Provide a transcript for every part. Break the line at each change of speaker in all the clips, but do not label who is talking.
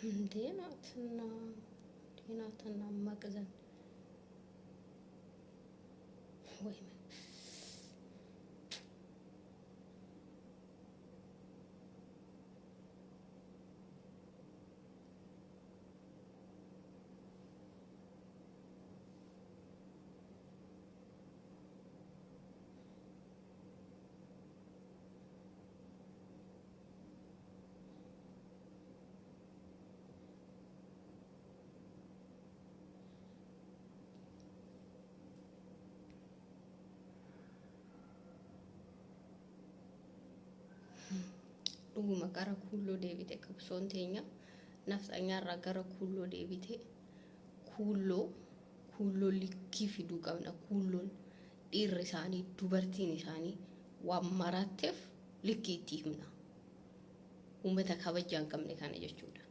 እንዴ ናትና ናትና መቅዘን ወይ Dhuguma gara kuulloo deebite. Qabsoon teenya nafxanyaarraa gara kuulloo deebite. Kuulloo kuulloo likkii fiduu qabna. Kuulloon dhiirri isaanii, dubartiin isaanii waan maraatteef likkii itti himna. Uummata kabajaa hin qabne kana jechuudha.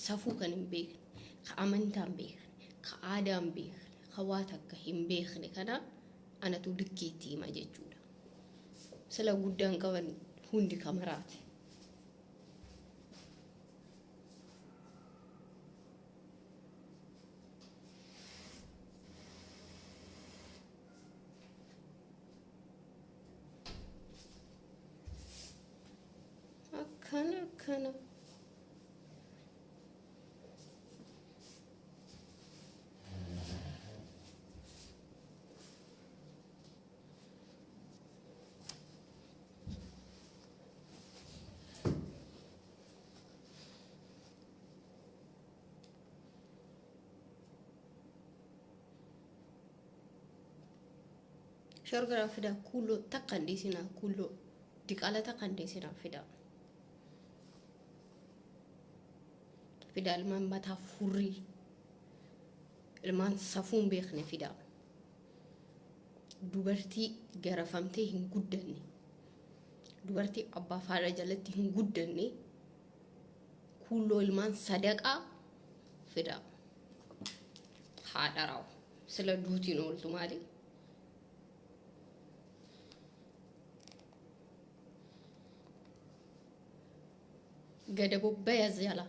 Safuu kan hin beekne, ka amantaa hin beekne, ka aadaa hin beekne, ka waa takka hin beekne kana anatu likkii itti hima jechuudha. Sila guddaan qaban hundi ka maraate. Akkana akkana. Shorgaraa fidaa, kuuloo takka hin dhiisinaa, kuuloo diqaala takka hin dhiisinaa, fidaa. Fidaa ilmaan mataa furrii, ilmaan safuu hin beekne fidaa. Dubartii garafamtee hin guddanne, dubartii abbaa fi haadha jalatti hin guddanne, kuulloo ilmaan sadaqaa fidaa. Haadha raawu sila duutiin ooltu maali? Gada bobbaya as jala.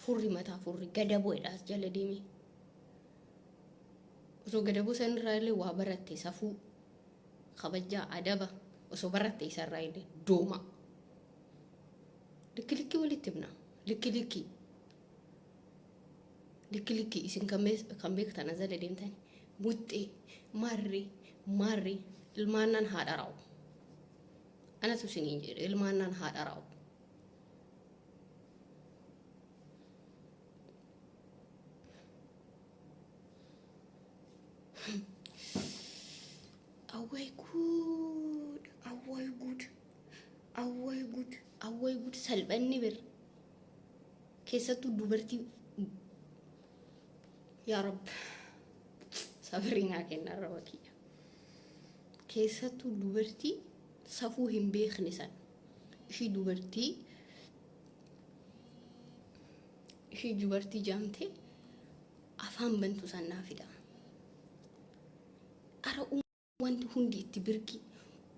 Furri mataa furri gada bu'edha as jala deemee. Osoo gadaboo sanirraa illee waa baratte, safuu, kabajaa, adaba osoo baratte isarraa illee dooma. Likki likki walitti himna. Likki likki. Likki likki isin kan beektan as jala deemtani. Muxxee, marri, marri ilmaannaan haadha raa'u. Anatu isiniin jedhe, ilmaannaan haadha raa'u. Awway guud, awway guud, awway guud, awway guud, salphanni bir. Keessattuu dubartii, yaa Rabbi sabrii naa kenna raba kiyya. Keessattuu dubartii safuu hin beekne san, ishii dubartii, ishii dubartii jaamtee afaan bantu san naa fida. Ara wanti hundi itti birqi,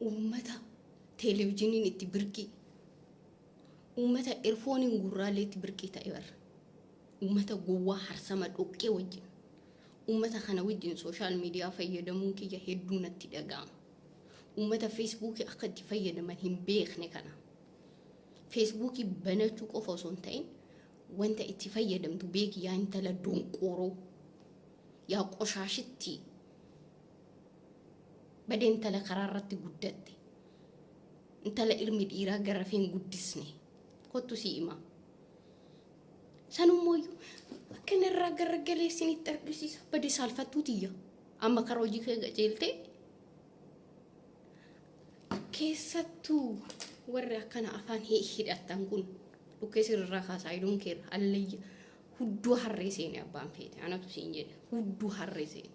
uummata televezyiiniin itti birqi, uummata erfooniin gurraalee itti birqii ta'e barra. Uummata gowwaa harsama dhoqqee wajjin, uummata kana wajjin social media fayyadamuun kiyya hedduu natti dhaga'ama. Uummata feesbuukii akka itti fayyadaman hin beekne kana. Feesbuukii banachuu qofa osoo hin ta'in wanta itti fayyadamtu beeki, yaa intala donqooroo, yaa qoshaashitti badee, intala karaa irratti guddatte, intala ilmi dhiiraa garafee hin guddisne, kottu si hima. Sanummooyyuu akkana irraa garagalee isinitti argisiisa. Badee saalfattuu tiyya. Amma karaa hojii kee qajeeltee, keessattuu warri akkana afaan hidhattan kun dhukkee sirraa kaasaa, I don't care. Allayya hudduu harree seene, abbaan feete, anatu siin jedhe, hudduu harree seene.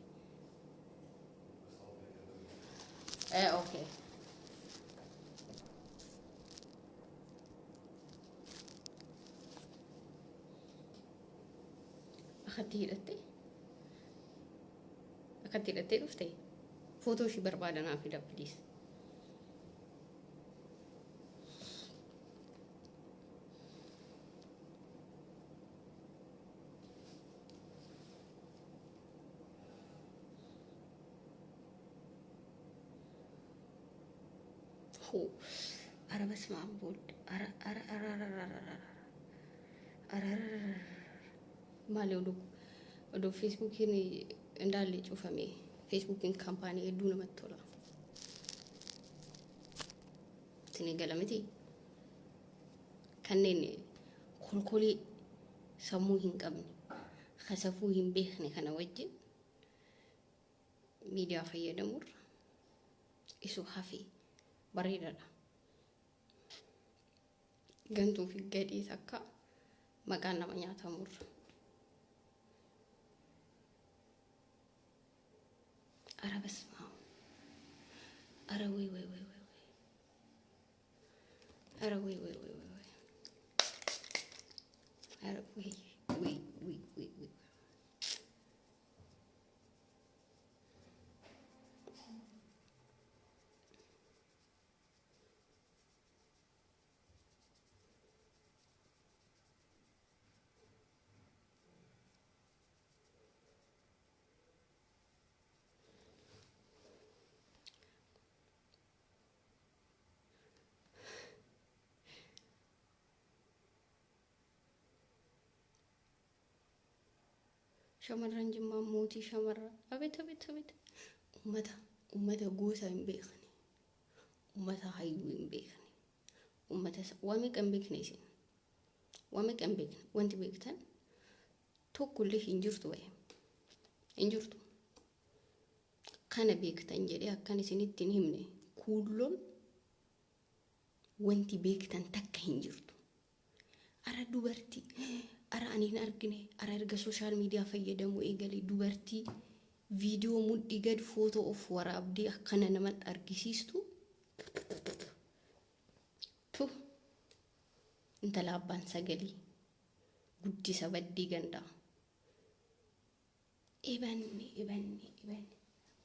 Okay. Akkatti hidhattee, akkatti hidhattee dhufte, footoo ishii barbaada, naa fida please. Hoo ara basma ab ወልድ ara ara ara ara ara ara ara maali oduu oduu feesbuukiin indaallee cufame feesbuukiin kaampaanii hedduu namatti tola. Isin gala miti kanneen kolkolii sammuu hin qabne kasafuu hin beekne kana wajjin miidiyaa fayyadamurra isu hafee bareedaadha. Gantuu fi gadhii takka maqaan nama nyaatamurra. Ara basmaa. Ara way way way way way. Ara way way way way way. Ara way way way way way. Shamarran Jimmaa mootii shamarran abeet abeet abeet ummata ummata gosa hin beekne ummata hayyuu hin beekne ummata waa meeqa hin beekne isin waa meeqa hin beekne wanti beektan tokkollee hin jirtu bahe hin jirtu kana beektan jedhee akkan isinitti hin himne kuulloon wanti beektan takka hin jirtu. Ara dubartii ara ani hin argine ara erga social media fayyadamuu eegale dubartii viidiyoo mudhii gad footoo of waraabdee akkana namatti argisiistu tu intala abbaan sagalii guddisa baddii gandaa Ebanne ebanne ebanne.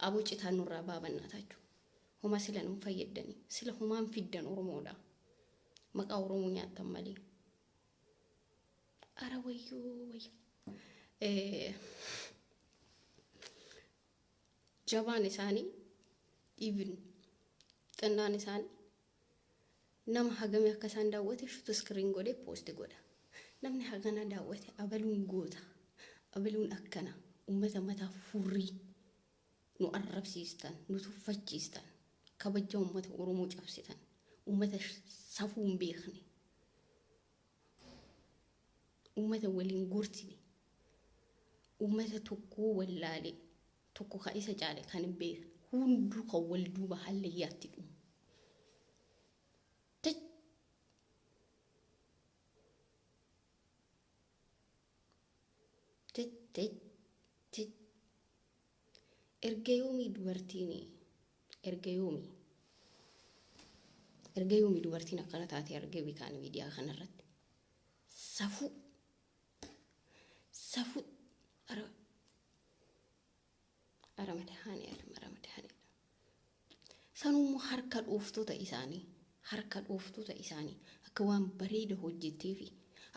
Aboo citaa nurraa baa bannaataachuu. Homaa sila nun fayyaddanii. Sila homaan fiddan Oromoodha. Maqaa Oromoo nyaattan malee. Ara wayyoo wayyoo. Jabaan isaanii even xinnaan isaanii nama hagamii akka isaan daawwate shutu iskiriin godhee poosti godha. Namni hagana daawwate abaluun goota, abaluun akkana, ummata mataa furrii nu arrabsiistan, nu tuffachiistan, kabajja ummata Oromoo cabsitan, ummata safuu hin beekne, ummata waliin gorsine, ummata tokkoo wallaalee, tokko kan isa caale kan hin beekne, hunduu kan wal duuba hallayyaatti dhumu. Tich! Tich tich tich. Erga yoomii dubartiin erga yoomii erga yoomii dubartiin akkana taatee argee beekaan miidiyaa kanarratti safuu safuu ara Ara madahaani'alem ara madahaani'alem. Sanummoo harka dhooftota isaanii harka dhooftota isaanii akka waan bareeda hojjettee fi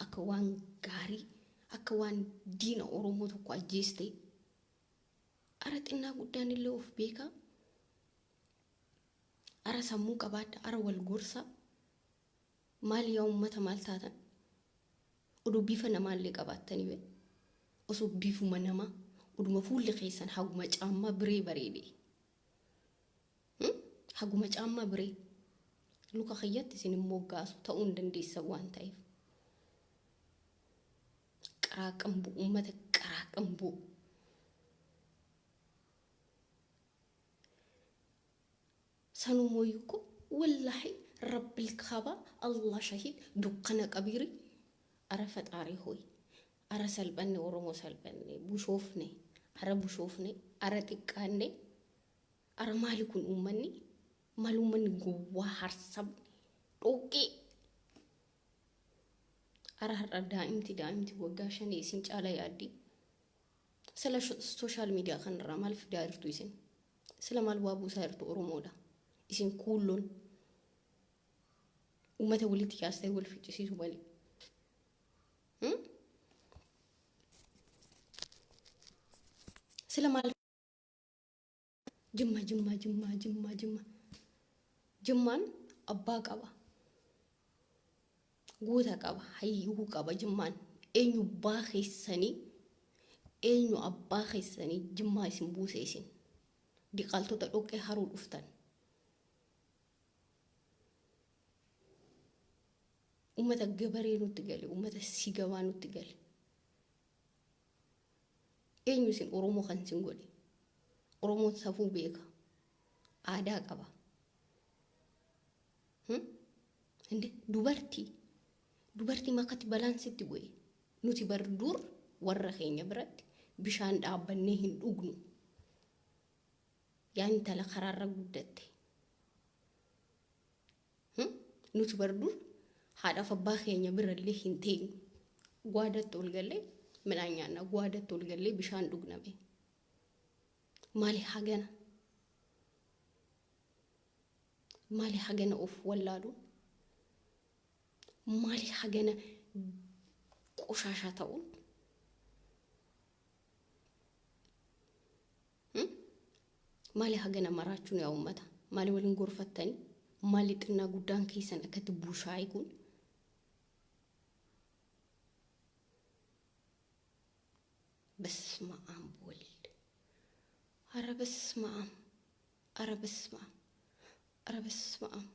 akka waan gaarii akka waan diina Oromoo tokko ajjeeste ara xinnaa guddaan illee of beekaa ara sammuu qabaadha ara wal gorsaa maal yaa ummata maal taatan Odoo bifa namaallee qabaattanii bee osoo bifuma namaa oduma fuulli keessan haguma caammaa biree bareede. Haguma caammaa biree luka kiyyatti isin hin moggaasu ta'uu hin dandeessan waan ta'eef. Qaraaqamboo uummata qaraaqamboo. Sanumoyyu ko wallahi rabbil kaaba Allah shahid dukkana qabiiri ara faxaari hoy ara salphanne oromo salphanne bushoofne ara bushoofne ara xiqqaanne ara maali kun ummanni maal ummanni gowwaa harsabni dhoqqee ara har'a daa'imti daa'imti waggaa shanii isin caala yaaddi sila social media kanarraa maal fidaa jirtu isin Sila maal bu'aa buusaa jirtu Oromoodha. Isin kuulloon uummata walitti kaastee wal ficcisiisu malee. Sila maal jimma jimma jimma jimma jimma jimmaan Abbaa qaba. Goota qaba. Hayyuu qaba Jimmaan. Eenyu abbaa keessanii eenyu abbaa keessanii Jimmaa isin buuse isin. Diqaaltota dhoqqee haruu dhuftan. Ummata gabaree nutti gale, ummata sigabaa nutti gale. Eenyu isin Oromoo kan isin godhe? Oromoon safuu beeka. Aadaa qaba. Inde dubartii dubartii makkatti balaan sitti bu'e. Nuti bar dur warra keenya biratti bishaan dhaabbannee hin dhugnu. Yaa intala karaarra guddatte. Nuti bar dur haadhaaf abbaa keenya birallee hin teenyu. Gwaadatti ol gallee midhaan nyaanna. Gwaadatti ol gallee bishaan dhugna bee. Maali hagana? Maali hagana of wallaaluun? Maali hagana qoshaashaa ta'uun? Maali hagana maraachuun yaa uummata? Maali waliin gorfattanii? Maali xinnaa guddaan keessan akkatti bushaayee kun? በስመ አብ ወልድ ኧረ በስመ አብ ኧረ በስመ አብ ኧረ በስመ አብ።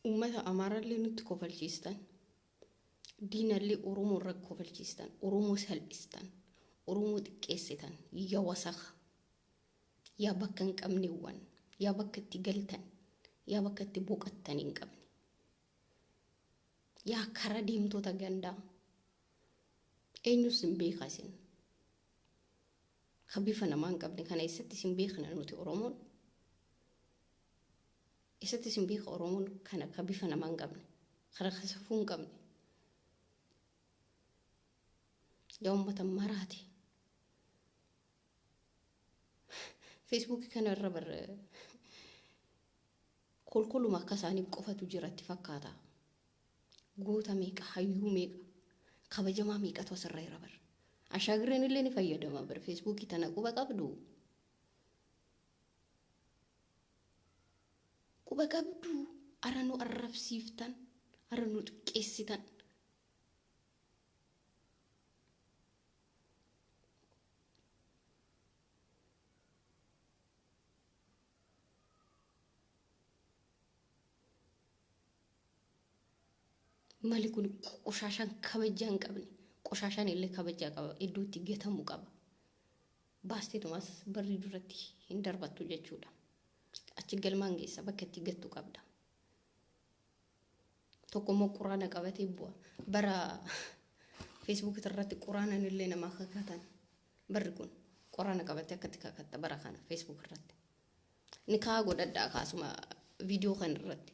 Uummata Amaaraallee nutti kofalchiistan. Diinallee Oromoo irra kofalchiistan. Oromoo salphistan. Oromoo xiqqeessitan. Yaa wasaka. Yaa bakka hin qabnewwan. Yaa bakka itti galtan. Yaa bakka itti boqattan hin qabne. Yaa kara deemtoota gandaa. Eenyus hin beeka isin. Ka bifa namaa hin qabne kana eessatti isin beekna nuti Oromoon? Eessatti isin beeka Oromoon kana ka bifa namaa hin qabne? Kana ka safuu hin qabne? Yaa uummata maraate. Feesbuukii kana irra bar kolkoluma akka isaaniif qofatu jira itti fakkaata. Goota meeqa, hayyuu meeqa, kabajamaa meeqatu asirra jira bar. Ashaagirreen illee ni fayyadama bar feesbuukii tana quba qabdu. Quba qabdu ara nu arrabsiiftan, ara nu xiqqeessitan. Mali kun qoshaashaan kabajaa hin qabne. Qoshaashaan illee kabajaa qaba. Iddoo itti gatamu qaba. Baasteetumas barrii duratti hin darbattu jechuudha. Achi galmaan geessa bakka itti gattu qabda. Tokko immoo quraana qabatee bu'a. Bara Facebook irratti quraanan illee namaa kakatan. Barri kun quraana qabatee akkatti kakatta bara kana Facebook irratti. Nikaa godhadhaa kaasuma viidiyoo kana irratti.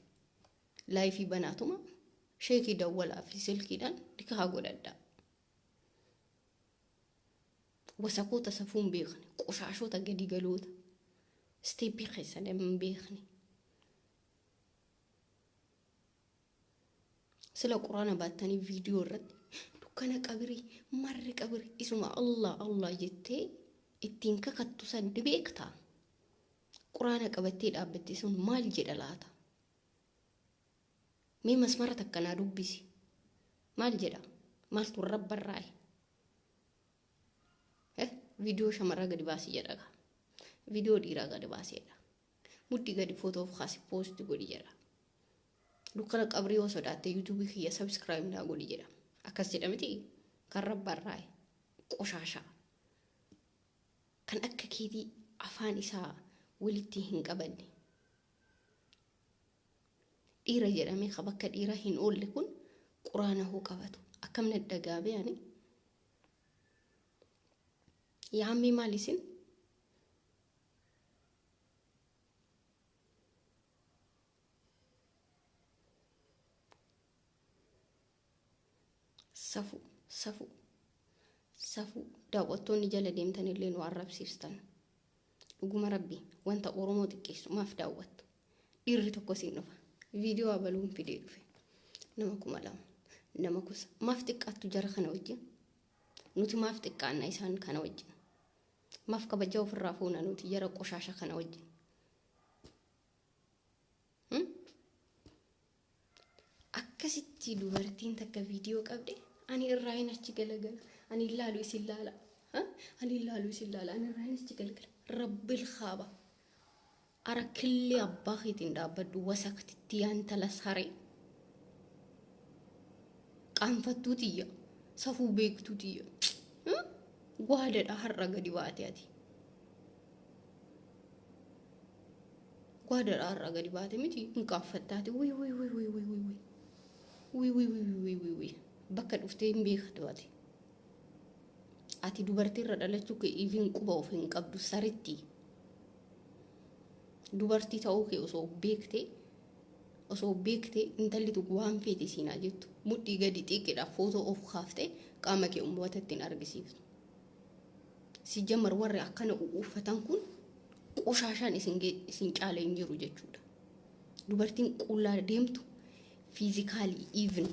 Laayifii banaatuma sheekii dawwalaa fi silkiidhaan nikaa godhadhaa. Wasakoota safuu hin beekne, qoshaashota gadi galoota, isteeppii keessan hin beekne. Sila quraana baattanii viidiyoo irratti dukkana qabirii marri qabirii isuma Allah Allah jettee ittiin kakattu san ni beektaa? Quraana qabattee dhaabbatte sun maal jedha laata? Mee masmara takka naa dubbisi. Maal jedha? Maaltu irra barraa'e? Eh, viidiyoo shamarraa gadi baasi jedha gaa. Viidiyoo dhiiraa gadi baasi jedha. Mudhii gadi footoo of kaasi poosti godhi jedha. Dukkana qabrii yoo sodaatte yuutuubii kiyya sabiskiraayib naa godhi jedha. Akkas jedha miti kan rabbarraa'e qoshaashaa. Kan akka keetii afaan isaa walitti hin qabanne. Dhiira jedhamee ka bakka dhiiraa hin oolle kun quraana hoo qabatu. Akkam na dhagaabee ani. Yaammee maal isin? Safuu, safuu, safuu. Daawwattoonni jala deemtan illee nu arrabsiiftan. Dhuguma rabbi wanta Oromoo xiqqeessu maaf daawwattu? Dhiirri tokko siin dhufa. Viidiyoo abaluun fidee dhufe. Nama 2000. Nama kusa. Maaf xiqqaattu jara kana wajjin? Nuti maaf xiqqaanna isaan kana wajjin? Maaf kabajaa ofirraa fuuna nuti jara qoshaasha kana wajjin? Akkasitti dubartiin takka viidiyoo qabde ani irraa hin achi galagala. Ani ilaalu isin laala. Ani ilaalu isin laala. Ani irraa hin achi galagala. Rabbil kaaba. Ara killee abbaa keetiin dhaabbadhu wasaktitti yaa intala saree. Qaanfattuu tiyya. Safuu beektuu tiyya. Gwaadadha har'a gadi baate ati. Gwaadadha har'a gadi baate miti hin qaanfattaati. Wii wii wii wii wii wii wii wii wii wii wii wii bakka dhuftee hin beektu ati. Ati dubartii irra dhalachuu kee even quba of hin qabdu saritti. Dubartii ta'uu kee osoo beektee osoo beektee intalli tun waan feete siin haa jettu mudhii gadi xiqqidha footoo of kaaftee qaama kee uummata ittiin argisiiftu. Si jammar warri akkana uffatan kun qoshaashaan isin caala hin jiru jechuudha. Dubartiin qullaa deemtu physically even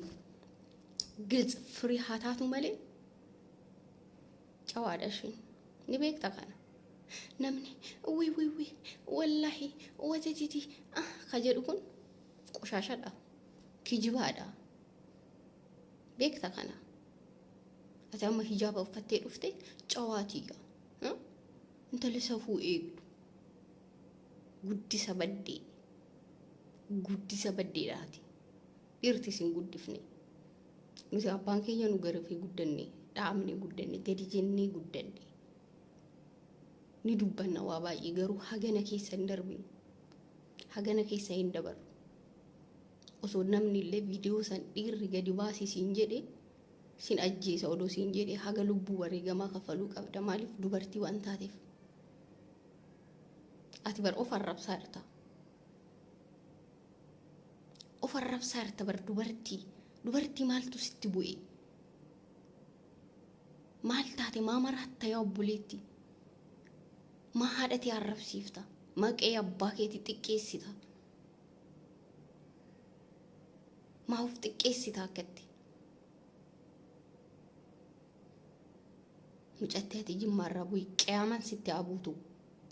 gilts firii haa taatu malee cawaadha ishiin. Ni beekta kana. Namni wii wii wii wallaahi watatiti ah ka jedhu kun qoshaashadha. Kijibaadha. Beekta kana. Ati amma hijaaba uffattee dhufte cawaatiyya. Intala safuu eegdu. Guddisa baddee. Guddisa baddeedhaati. Dhiirti isin guddifne. Nuti abbaan keenya nu garafee guddanne, dhaabne guddanne, gadi jennee guddanne. Ni dubbanna waa baay'ee garuu hagana keessa hin darbinu. Hagana keessa hin dabarru. Osoo namni illee viidiyoo san dhiirri gadi baasii siin jedhe sin ajjeesa odoo siin jedhe haga lubbuu wareegamaa kaffaluu qabda. Maaliif dubartii waan taateef. Ati bar of arrabsaa jirta. Of arrabsaa jirta bar dubartii. Dubartii maaltu sitti bu'e? Maal taate maa maraatta yaa obboleetti? Maa haadha tee arrabsiifta? Maqee abbaa keetii xiqqeessita? Maa of xiqqeessita akkatti? Mucattii ati jimmaarraa bu'i qiyaamaan sitti haa buutu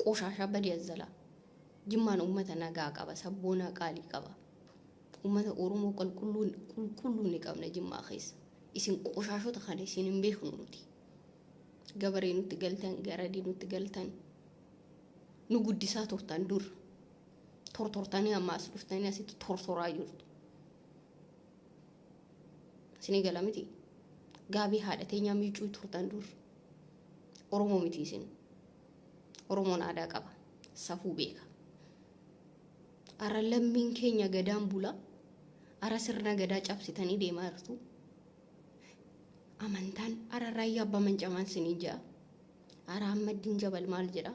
qoshaashaa badi azzalaa. Jimmaan uummata nagaa qaba sabboonaa qaalii qaba. Uummata Oromoo qulqulluu qulqulluu ni qabna jimmaa keessa. Isin qoshaashota kana isin hin beeknu nuti. Gabaree nutti galtan garadii nutti galtan nu guddisaa turtan dur. Tortortanii amma as dhuftanii asitti tortoraa jirtu. Isinii gala miti. Gaabii haadha teenyaa miicuu turtan dur. Oromoo miti isin. Oromoon aadaa qaba. Safuu beeka. Ara lammiin keenya gadaan bula. Ara sirna gadaa cabsitanii deemaa jirtu. Amantaan ara raayyaa abbaa mancamaan sinii ja'a. Ara Ahmaddiin Jabal maal jedha?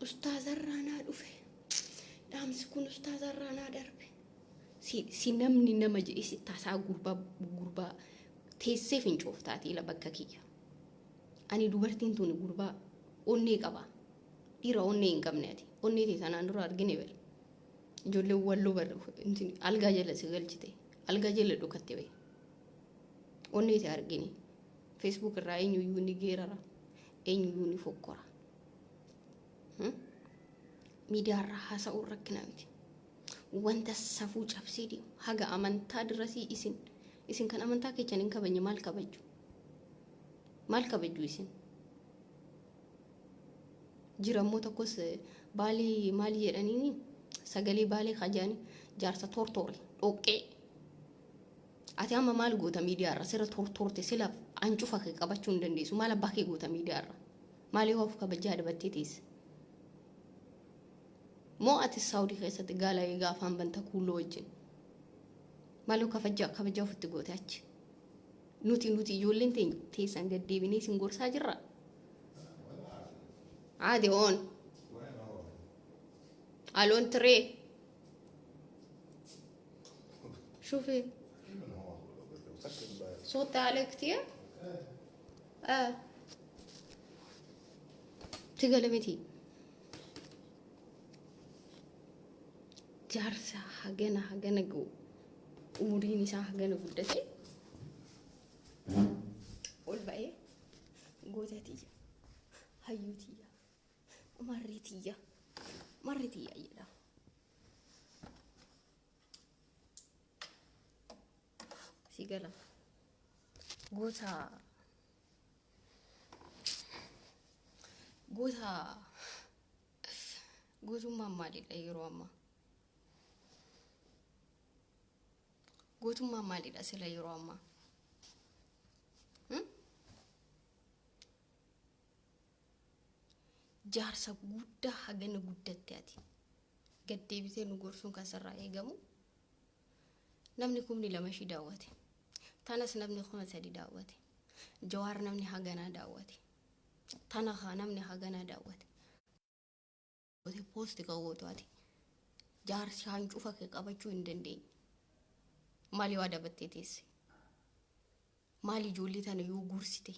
Ustaazarraa naa dhufe. Dhaamsi kun ustaazarraa naa darbe. Si namni nama jedhee si taasaa gurbaa gurbaa teessee fincooftaati ila bakka kiyya. Ani dubartiin tuni gurbaa onnee qaba. Dhiira onnee hin qabne ati. Onnee tee tanaan dura argine bari. Ijoolleen walloo bar algaa jala si galchite. Algaa jala dhokatte bee. Onnee tee argine. Facebook irraa eenyuyyuu ni geerara. Eenyuyyuu ni fokkora. Miidiyaa irraa haasa'uun rakkina miti. Wanta safuu cabsee deemu haga amantaa dirasii isin isin kan amantaa keessan hin kabajne maal kabajju? Maal kabajju isin? Jira immoo tokkos baalee maali jedhaniini sagalee baalee kajaani jaarsa tortoore dhoqqee. Ati amma maal goota miidiyaa irra sirra tortorte sila ancufa kee qabachuu hin dandeessu maal abbaa kee goota miidiyaa irra maal yoo of kabajaa adabattee teesse. Moo ati Saawudii keessatti gaala eegaa afaan banta kuulloo wajjin. Maal yoo kabajaa kabajaa ofitti goote achi. Nuti nuti ijoolleen teenya teessan gad deebinee isin gorsaa jirra. عادي هون
وين هون؟
على الانتريه شوفي
من هون مسكر الباب.
صوتي عليه كتير اه تقلمتي jaarsa hagana hagana ga'u umuriin isaa hagana guddate ol ba'ee goota tiyya hayyuu tiyya marri tiyya marri tiyya jedha. gala? Goota goota gootummaan maalidha yeroo ammaa? Gootummaan maalidha sila yeroo ammaa? Jaarsa guddaa hagana guddatte ati gad deebitee nu gorsuun kan sirraa eegamu. Namni 2,000 ishii daawwate. Tanas namni 3,000 daawwate. Jawaar namni haganaa daawwate. Tana haa namni haganaa daawwate. Poosti kan gootu ati. Jaarsi hancufa kee qabachuu hin dandeenye. Maali waa dabattee teesse? Maali ijoollee tana yoo gorsite?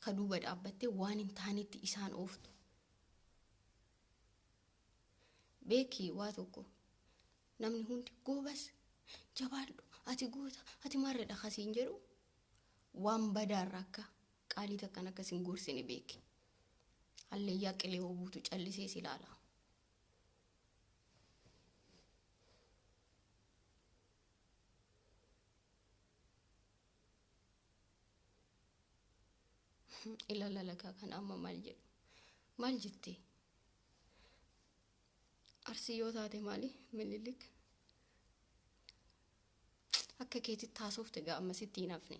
Ka duuba dhaabbattee waan hin taanetti isaan ooftu. Beeki waa tokko, namni hundi goobas, jabaadhu, ati goota, ati maarredha kasiin jedhu waan badaarra akka qaalii takkan akkas hin gorsine beeki. Hallayyaa qilee buutu callisee si ilaala. Ilaala lagaa kan amma maal jedhu? Maal jettee? Arsii yoo taate maali? Minilik. Akka keetitti haasofte gaa amma sitti hin hafne.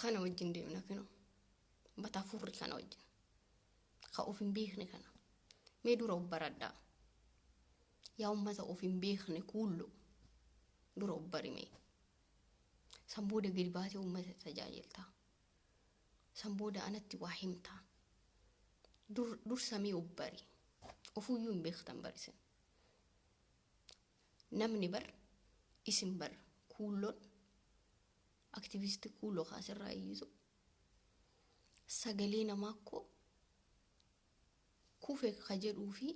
Kana wajjin deemna kinoo. Mataa furri kana wajjin. Ka of hin beekne kana. Mee dura of baradhaa. Yaa uummata of hin beekne kuullo. Dura of bari mee. San booda gadi baatee uummata tajaajilta. San booda anatti waa himta. Dursa mee of bari. Ofuyyuu hin beektan barisin. Namni bar isin bar kuulloon aktivistii kuulloo kaasirraa iyyitu sagalee namaa koo kufe ka jedhuu fi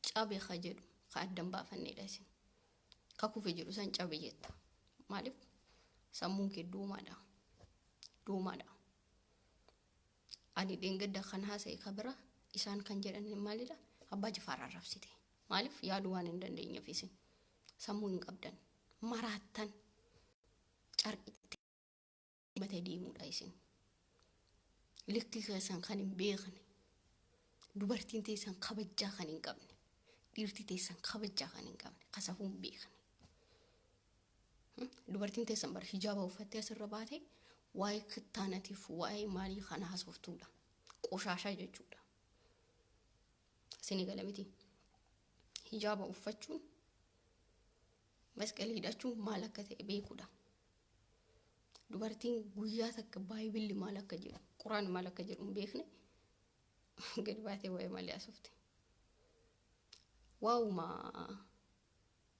cabe ka jedhu ka addan baafannedha isin. Ka kufe jedhu san cabe jetta. Maaliif sammuun kee doomaadha. Doomaadha. Ani dheengadda kan haasa'e ka bira isaan kan jedhan maalidha? Abbaa Jifaar arrabsite. Maaliif yaaduu waan hin dandeenyeef isin sammuu hin qabdan. Maraattan carqitti mata deemuudha isin. Likki keessan kan hin beekne, dubartiin teessan kabajaa kan hin qabne, dhiirti teessan kabajaa kan hin qabne, kasafuu hin beekne. Dubartiin teessan bar hijaaba uffattee asirra baate waa'ee kittaanatiif waa'ee maalii kana haasoftuudha. Qoshaashaa jechuudha. Isinii gala miti. Hijaaba uffachuun masqalii hidhachuun maal akka ta'e beekuudha. Dubartiin guyyaa takka baayibilli maal akka jedhu, quraan maal akka jedhu hin beekne gadi baatee waa'ee malee haasofte. Waa'uma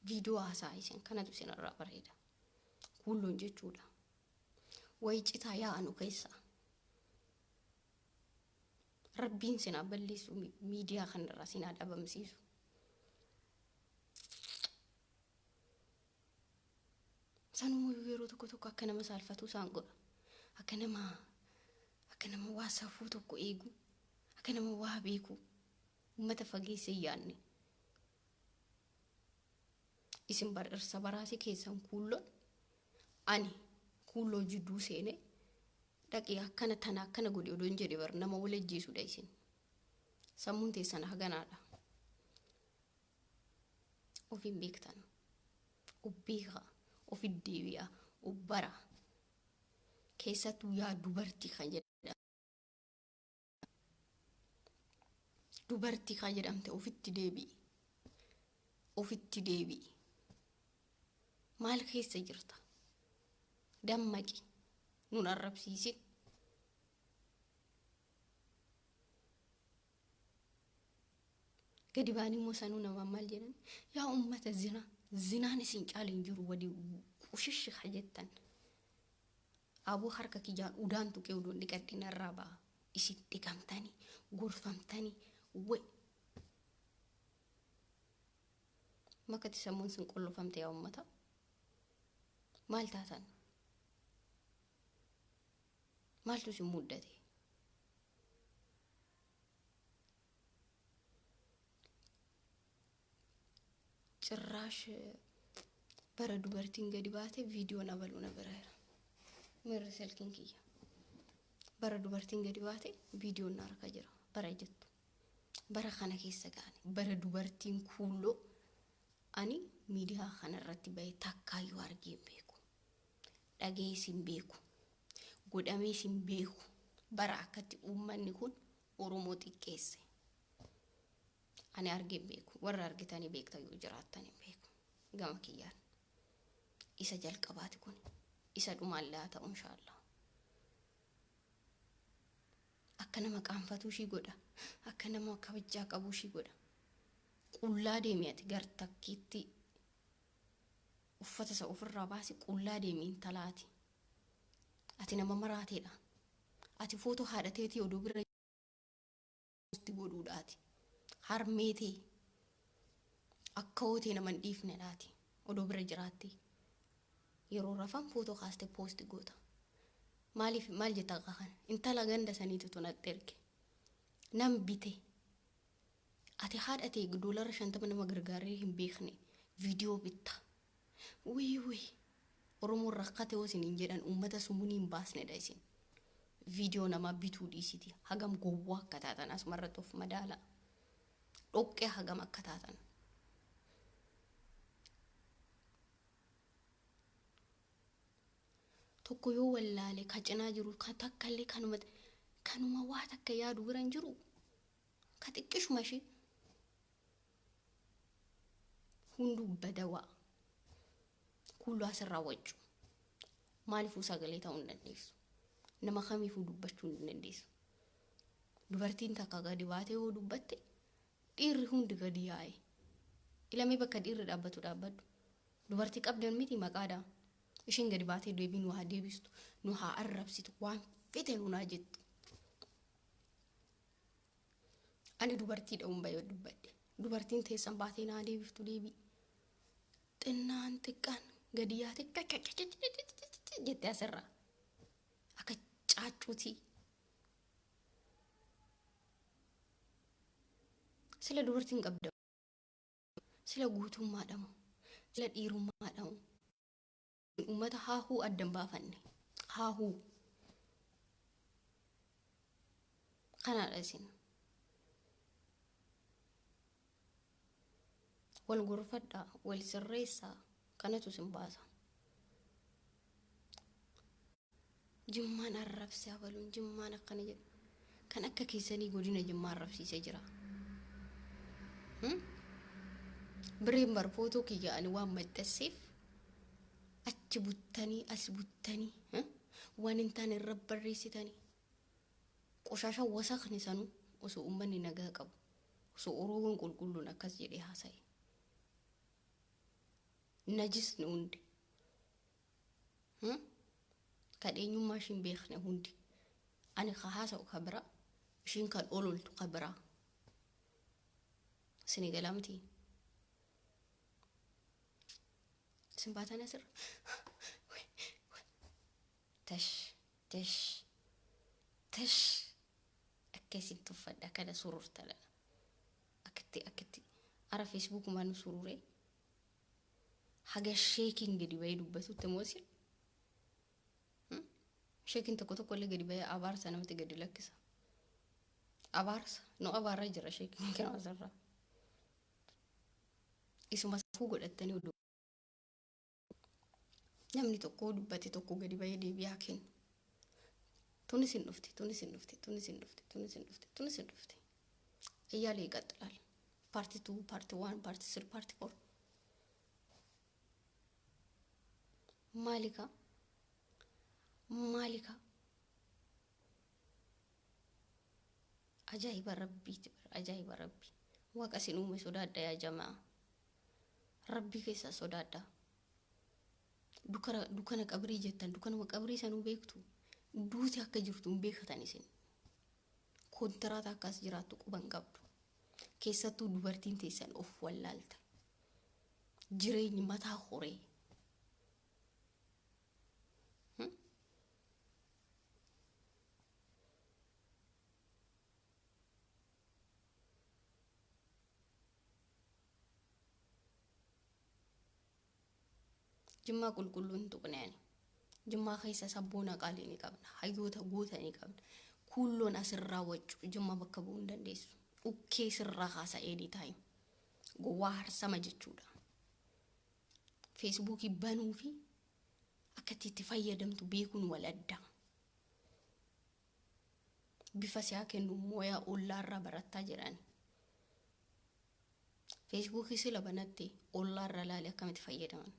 viidiyoo haasaa isin kanatu isinirraa bareeda. Kuulloon jechuudha. Wayi citaa yaa'anu keessaa. Rabbiin sinaa balleessu, miidiyaa kanarraa sinaa dhabamsiisu. Sanumayyuu yeroo tokko tokko akka nama saalfatu isaan godha. Akka nama waa safuu tokko eegu, akka nama waa beeku, uummata fageessee hin yaadne. Isin bar irsa baraasii keessan kuulloon ani kuulloo jidduu seenee dhaqee akkana tana akkana godhi odoon jedhe bar nama wal ajjeesudha isin. Sammuun teessan haganaadha. Of hin beektan. Of beekaa. Of deebi'a. Of bara. Keessattuu yaa dubartii kan jedhamte. Dubartii kan jedhamte ofitti deebi'i. Ofitti deebi'i. Maal keessa jirta? Dammaqi. Nun arrabsiisin. Gadi ba'anii immoo sanuu namaan maal jedhan? Yaa uummata zinaa. Zinaan isin caala hin jiru walii qushishi ka jettan. Aboo harka kiyyaan udaan tuqee udoon dhiqadhe narraa ba'a. Isin dhiqamtanii gorfamtanii wayi. Makkatti sammuun sin qollofamte yaa uummata. Maal taatan? Maaltu isin muddate? Cirraash Bara dubartiin gadi baate viidiyoon abaluu na bira jira. Miirri silkiin kiyya. Bara dubartiin gadi baate viidiyoon na harka jira. Bara jettu. Bara kana keessa ga'ani. Bara dubartiin kuulloo ani miidiyaa kanarratti bahee takkaayyuu argee hin beeku. Dhagees hin beeku. Godhamees hin beeku. Bara akkatti uummanni kun Oromoo xiqqeesse. Ani argee hin beeku. Warra argitanii beektan yoo jiraattan hin beeku. Gama kiyyaan. Isa jalqabaati kun. Isa dhumaallee haa ta'u inshaallah. Akka nama qaanfatuu ishii godha. Akka nama kabajaa qabuu ishii godha. Qullaa deemi ati gar takkiitti uffata isa ofirraa baasi qullaa deemi intalaati. Ati nama maraateedha. Ati footoo haadha teetii odoo bira itti godhuudhaati. Harmee tee akka hootee nama hin dhiifnedhaati. Odoo bira jiraatte. Yeroo rafan footoo kaaste poosti goota. Maaliif maal jetta akka kana? Intala ganda saniitu tunatti erge. Nan bite. Ati haadha tee $50 nama gargaaree hin beekne viidiyoo bitta. Wii wii. Oromoon rakkate hoo isiniin jedhan uummata sumunii hin baasnedha isin. Viidiyoo namaa bituu dhiisiti. Hagam gowwaa akka taatan asumarratti of madaala. Dhoqqee hagam akka taatan. Tokko yoo wallaale ka cinaa jiru ka takka illee kanuma kanuma waa takka yaadu bira hin jiru. Ka xiqqishuma ishee. Hunduu badawaa. Kuullu asirraa waccu. Maaliifuu sagalee ta'uu hin dandeessu. Nama kamiifuu dubbachuu hin dandeessu. Dubartiin takka gadi baatee yoo dubbatte dhiirri hundi gadi yaa'e. Ilamee bakka dhiirri dhaabbatu dhaabbadhu. Dubartii qabdan miti maqaadhaa. Isheen gadi baatee deebii nu haa deebistu, nu haa arrabsitu, waan fete nu haa jettu. Ani dubartii dha'uun bayoo dubbadhe. Dubartiin teessan baatee naa deebiftu deebii. Xinnaan xiqqaan gadi yaate jettee asirraa. Akka caaccuutii. Sila dubartiin qabda. Sila guutummaadha moo? Sila dhiirummaadha moo? Uummata haahuu adda hin baafanne. Haahuu. Kanaadha isin. Wal gorfadhaa, wal sirreessaa, kanatu isin baasa. Jimmaan arrabse abaluun jimmaan akkana jedhu. Kan akka keessanii godina jimmaa arrabsiisee jira. Bireen bar footoo kiyya ani waan maxxasseef achi buttanii as buttanii waan hin taane irra barreessitanii qoshaasha wasakni sanuu osoo uummanni nagaa qabu osoo Oromoon qulqulluun akkas jedhee haasa'e. Najisni hundi. Kan eenyummaa ishii hin beekne hundi. Ani ka haasa'u ka biraa, ishiin kan ololtu ka biraa. Isinii galaa miti? Isin baatanii asirra. Tash, tash, tash. Akka isin tuffadha kana sururtadha. Akkatti akkatti. Ara feesbuukumaan nu sururee. Haga sheekiin gadi bahee dubbatutti immoo isin sheekiin tokko tokko illee gadi bahee abaarsa namatti gadi lakkisa. Abaarsa nu abaarra jira sheekiin kana asirraa. Isuma safuu godhattanii oduu namni tokko dubbate tokko gadi bahee deebi'aa kennu. Tunis hin dhufti, tunis hin dhufti, tunis hin dhufti, tunis hin dhufti, tunis hin dhufti. እያለ ይቀጥላል። ፓርት 2፣ ፓርት 1፣ ፓርት 3፣ ፓርት 4 ማሊካ ማሊካ ajaa'iba rabbiiti bara ajaa'iba rabbi waaqa isin uume sodaadha yaa jamaa rabbii keessaa sodaadha dukkana dukkana qabrii jettan dukkanuma qabrii sanuu beektu duuti akka jirtu hin beektan isin kontiraata akkas jiraattu quba hin qabdu. Keessattuu dubartiin teessan of wallaalta. Jireenyi mataa horee. Jimmaa qulqulluu hin tuqne ani. Jimmaa keessa sabboona qaalii ni qabna. Hayyoota goota ni qabna. Kuulloon asirraa waccu Jimma bakka bu'uu hin dandeessu. Dhukkee sirraa kaasa anytime. Gowwaa harsama jechuudha. Feesbuukii banuu fi akka itti fayyadamtu beekuun wal adda. Bifa siyaa kennu mooyaa ollaarraa barattaa jedhani. Feesbuukii sila banatte ollaarraa laali akkamitti fayyadaman.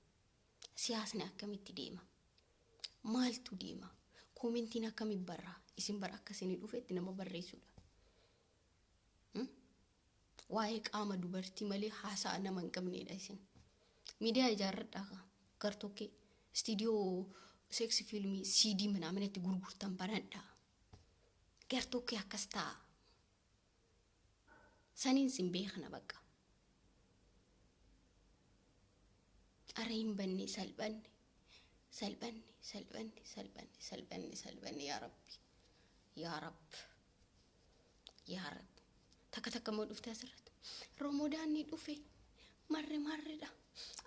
Siyaasni akkamitti deema? Maaltu deema? Koomentiin akkamitti barraa? Isin bara akka isinii dhufetti nama barreessudha. Waa'ee qaama dubartii malee haasa'a nama hin qabnedha isin. Miidiyaa ijaarradhaa gartokkee istiidiyoo seeksi fiilmii CD ምናምን itti gurgurtan banadhaa. Gartokkee akkas ta'a. Saniin sin beekna bakka. Ara hin banne, salphanne, salphanne, salphanne, salphanne, salphanne, salphanne. Yaa Rabbi, yaa Rabbi, yaa Rabbi. Takka takka immoo dhufte asirratti Ramadan ni dhufe, marre marredha,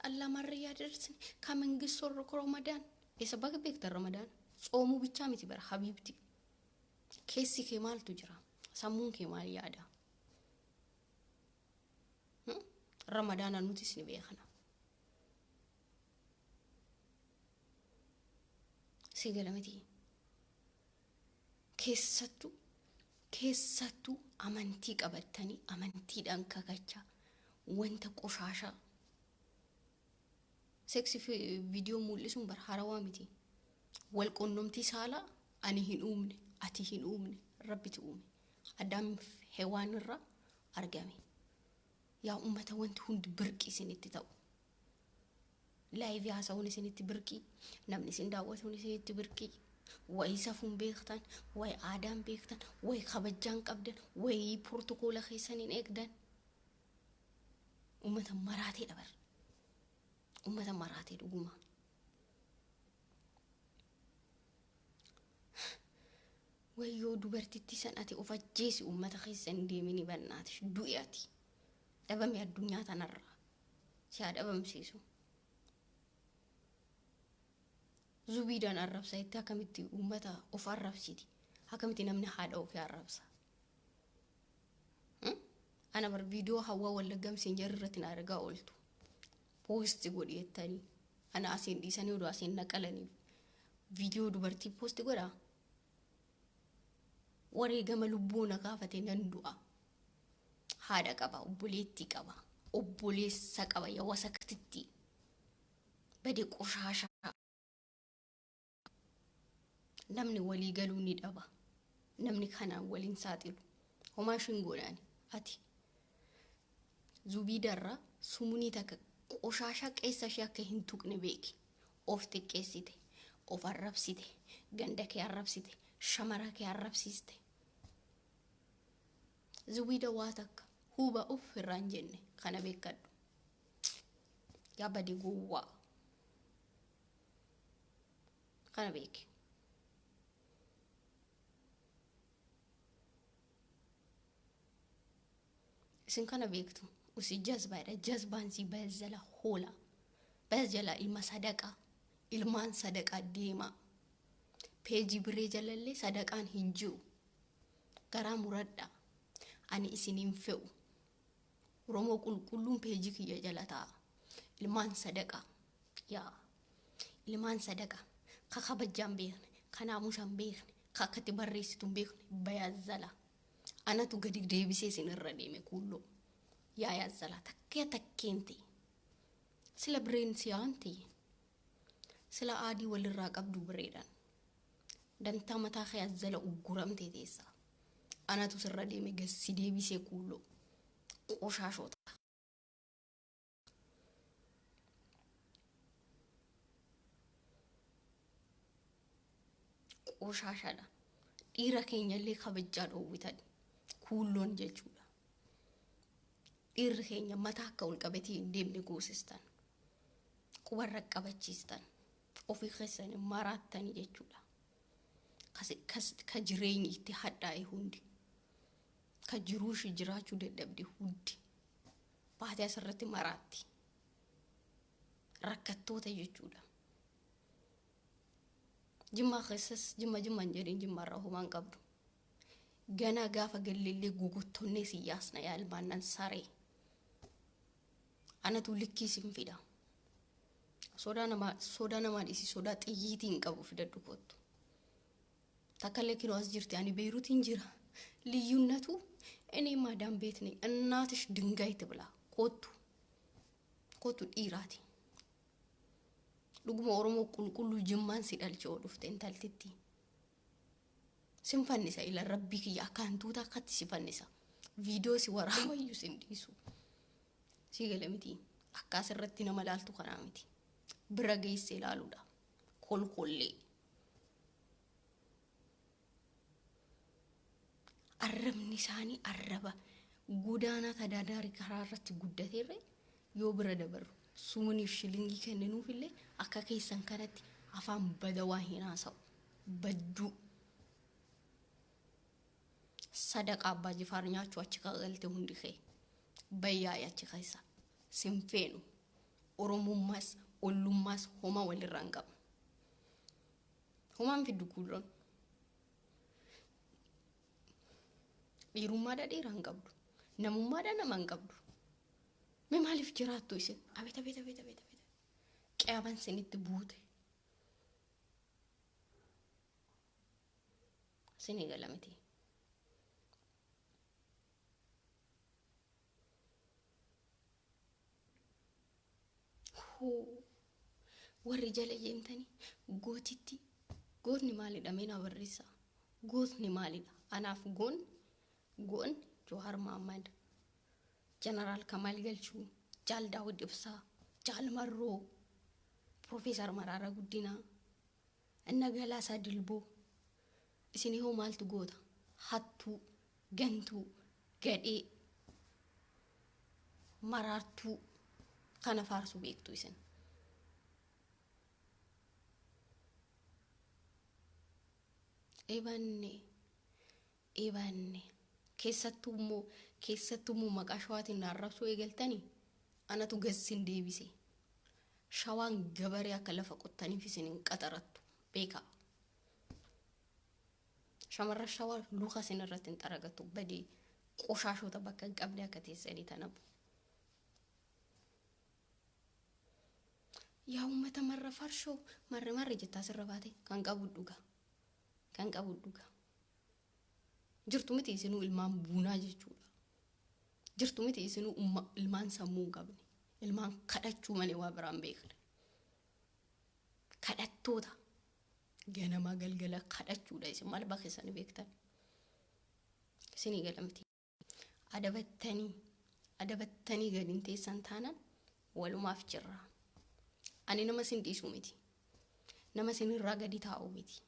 Allah marre yaadarsine ከመንግስት ወርኮ Ramadan eessa baga beektan? Ramadaan tsoomuu bichaa miti bara. Habiibti, keessi kee maaltu jira? Sammuun kee maal yaada? Ramadaana nutis ni beekna. Si gala miti? Keessattuu keessattuu amantii qabattanii amantiidhaan kakachaa wanta qoshaashaa seksi viidiyoo mul'isuun bara harawaa miti. Wal qunnamtii saalaa ani hin uumne, ati hin uumne, Rabbitu uume. Addaam Hewaan irraa argame. Yaa ummata, wanti hundi birqii isinitti ta'u. Live haasa'uun isinitti birqii, namni isin daawwatuun isinitti birqii. Wayi safuun beektan, wayi aadaan beektan, wayi kabajaan qabdan, wayi protokoola keessan hin eegdan. Ummata maraatee dabar. Ummata maraatee dhuguma. Wayyoo dubartittii san, ati of ajjeesi, ummata keessa hin deemini, bannaati du'i, ati dhabame addunyaa tanarraa si haa dhabamsiisu. Zubiidhaan arrabsa itti akkamitti ummata of arrabsiti? Akkamitti namni haadha ofii arrabsa? Ana bar viidiyoo Hawwaa Wallaggamsiin jarri irratti na argaa ooltu. Post godhi jettanii ana asiin dhiisanii oduu asiin naqalaniif viidiyoo dubartii post godhaa? Wareegama lubbuu na gaafate nan du'a. Haadha qaba, obboleettii qaba, obboleessa qaba. Yaa wasaktitti bade qoshaashaa. Namni walii galuu ni dhaba. Namni kanaan waliin saaxilu. Homaa ishiin godhaani ati. Zubiidarraa sumunii takka qoshaashaa qeessa ishee akka hin tuqne beeki. Of xiqqeessite, of arrabsite, ganda kee arrabsite, shamara kee arrabsiiste. Zubiida waa takka huba uff irraa hin jenne, kana beekadhu. Yaa bade gowwaa. Kana beeki. Isin kana beektu. Usi jazbaadha. Jazbaan si bazzala hoola. Bazzala ilma sadaqaa. Ilmaan sadaqaa deemaa. Peejii biree jalallee sadaqaan hin jiru. Garaa muradhaa. Ani isin hin fe'u. Oromoo qulqulluun peejii kiyya jala taa'a. Ilmaan sadaqaa. Yaa. Ilmaan sadaqaa. Ka kabajaan beekne, ka naamusaan beekne, ka akkatti barreessitu hin beekne bayazzala. Anatu gadi deebisee isin irra deeme kuulloo. Yaa yazzala takkee takkeen ta'e. Sila bireen siyaan ta'e. Sila aadii walirraa qabdu bireedhaan. Dantaa mataa kee azzala ugguramtee teessa. Anatu sirra deeme gassi deebisee kuulloo. Qoshaashota. Qoshaashaadha. Dhiira keenya illee kabajaa dhoowwitan. Kuulloon jechuudha. Dhiirri keenya mataa akka ol qabatee hin deemne goosistan. Qubarra qabachiistan. Ofii keessanii maraattanii jechuudha. Ka jireenyi itti hadhaa'e hundi. Ka jiruu ishee jiraachuu dadhabde hundi. Baatee asirratti maraatti. Rakkattoota jechuudha. Jimmaa keessas jimma jimma hin jedhin, jimmaarraa homaa hin qabdu. Ganaa gaafa gallellee guguttonnee si yaasna yaa ilmaannan saree. Anatu likkii sin fida. Sodaa namaa, sodaa namaa dhiisi, sodaa xiyyiitii hin qabu, fidadhu kottu. Takkallee kinoo as jirti, ani Beeruutiin jira. ልዩነቱ እኔ ማዳም ቤት ነኝ። እናትሽ ድንጋይ ትብላ። Kottu, kottu dhiiraati. Dhuguma Oromoo qulqulluu jimmaan si dhalche oo dhufte intaltitti. Sin fannisa, ila rabbii kiyya akka hantuuta akkatti si fannisa. Viidiyoo si waraabayyuu sin dhiisu. Si gala miti. Akka asirratti nama laaltu kanaa miti. Bira geesse ilaaluudha. Kolkollee. Arrabni isaanii arraba godaanaa tadaadaari karaa irratti guddateerre yoo bira dabarru sumuniif shilingii kenninuufillee akka keessan kanatti afaan badawaa hin haasa'u. Badduu. Sadaqa abbaa jifaar nyaachuu achi kagalte hundi kee. Bayyaa'e achi keessa. Sin feenu. Oromummaas ollummaas homaa walirraa hin qabu. Homaan fiddu kuulloon. Dhiirummaadha dhiira hin qabdu. Namummaadha nama hin qabdu. Mee maaliif jiraattu isin? Abeet, abeet, abeet, abeet, abeet. Qiyaaman sinitti buute. Isinii gala miti. Hoo warri jala jeemtanii gootitti, gootni maalidha? Mee naa barreessaa. Gootni maalidha? Anaaf goon Johaar Mahammad, Jeneraal Kamaal Galchuu, Jaal Daawud Ibsaa, Jaal Marroo, Piroofeesar Mararaa Guddinaa, Inna Galaasaa Dilboo. Isinii hoo maaltu goota? Hattuu, gantuu, gadhee, maraartuu kana faarsuu beektu isin. Ebanne, ebanne, keessattuu immoo maqaa shawaatiin na arrabsuu eegaltanii anatu gassin deebise. Shawaan gabaree akka lafa qottaniif isin hin qaxarattu beekaa. Shamarran shawaa luka isin irratti hin xaragattu, badii qoshaashota bakka hin qabne akka teessanii tanabu. Yaa uummata marra farshoo marre marre jettaa sirra baate, kan qabu dhuga. Kan qabu dhuga. Jirtu miti isinuu ilmaan buunaa jechuudha. Jirtu miti isinuu ilmaan sammuu hin qabne. Ilmaan kadhachuu malee waa biraan beekne. Kadhattoota. Ganamaa galgala kadhachuudha, isin maal bakka beektan. Isinii galamti. Adabattanii adabattanii gadiin teessan taanaan walumaaf jirra. Ani nama isin dhiisuu miti. Nama isin irraa gadi taa'u miti.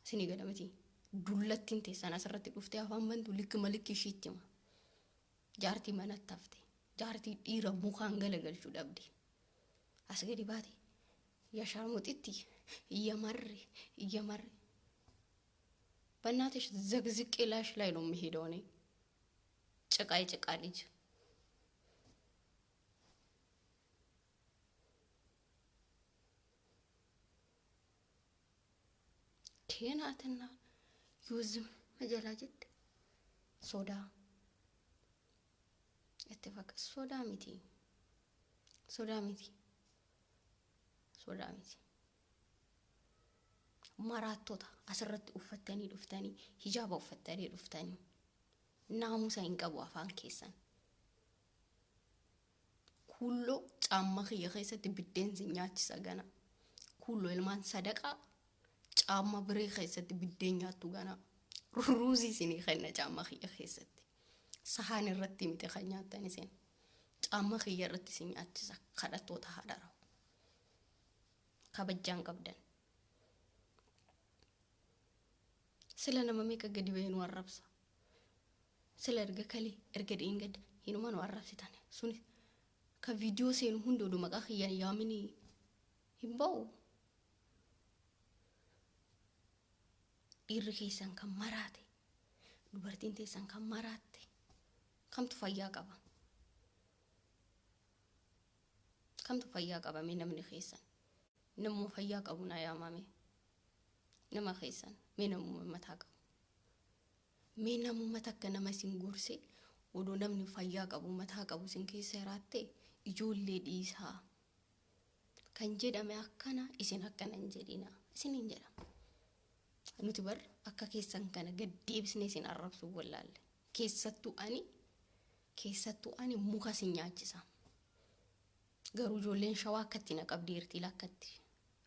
Isinii gala miti. Dullattiin teessan asirratti dhuftee afaan bantu likki malikki ishiitti hima. Jaartii manatti hafte. Jaartii dhiira mukaan galagalchuu dhabde. As gadi baate. Yaa shaarmuxitti, እየመሬ እየመሬ በእናትሽ ዘግዝቄ ላሽ ላይ ነው የምሄደው እኔ፣ ጭቃ የጭቃ ልጅ። ቴናትና ዩዝም መጀላጀት sodaa itti fakka, sodaa miti, sodaa miti, sodaa miti. Maraattota asirratti uffattanii dhuftanii, hijaaba uffattanii dhuftanii, naamusa hin qabu afaan keessan. Kulloo caamma kiyya keessatti biddeen si nyaachisa gana. Kulloo ilmaan sadaqaa caamma biree keessatti biddeen nyaattu gana. Ruuzii isinii kenna caamma kiyya keessatti. Sahaan irratti miti kan nyaattan isin. Caamma kiyya irratti isin nyaachisa, kadhattoota haadharaw. Kabajjaan qabdan. Sila nama meeqa gadi bahee nu arrabsa. Sila erga kalee erga dheengadda hinuma nu arrabsitan. Sunis ka viidiyoo seenu hundi oduu maqaa kiyyaan yaaminii hin ba'u. Dhiirri keessan kan maraate, dubartiin teessan kan maraatte, kamtu fayyaa qaba? Kamtu fayyaa qaba mee namni keessan? Namuma fayyaa qabu na yaamame. Nama keessan mee namuma mataa qabu. Mee namuma takka nama isin gorse, odoo namni fayyaa qabu, mataa qabu isin keessa jiraatte, ijoollee dhiisaa. Kan jedhame akkana, isin akkana hin jedhina. Isin hin jedhama. Nuti bar akka keessan kana gad deebisnee isin arrabsuu wallaalle. Keessattuu ani muka isin nyaachisa. Garuu ijoolleen Shawaa akkatti na qabdeerti, lakkatti.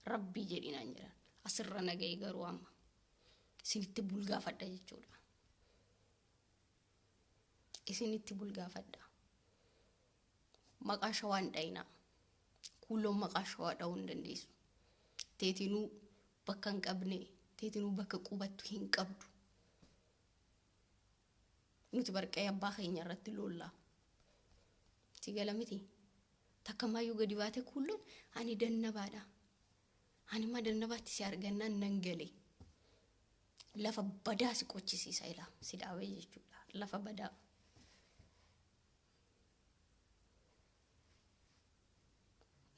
Rabbii jedhinaan jedhan. Asirra naga'e garuu amma. Isinitti bulgaafadha jechuudha. Isinitti bulgaafadha. Maqaa Shawaa hin dhayinaa. Kuuloon maqaa Shawaa dha'uu hin dandeessu. Teetinuu bakka hin qabne, teetinuu bakka qubattu hin qabdu. Nuti barqee abbaa keenya irratti lollaa. Si gala miti. Takka maayyuu gadi baate kuulloon ani dannabaadha. Ani ma dannabaatti si argannaan nan gale. Lafa badaa si qochisiisa, ilaa si dhaabee jechuudha. Lafa badaa.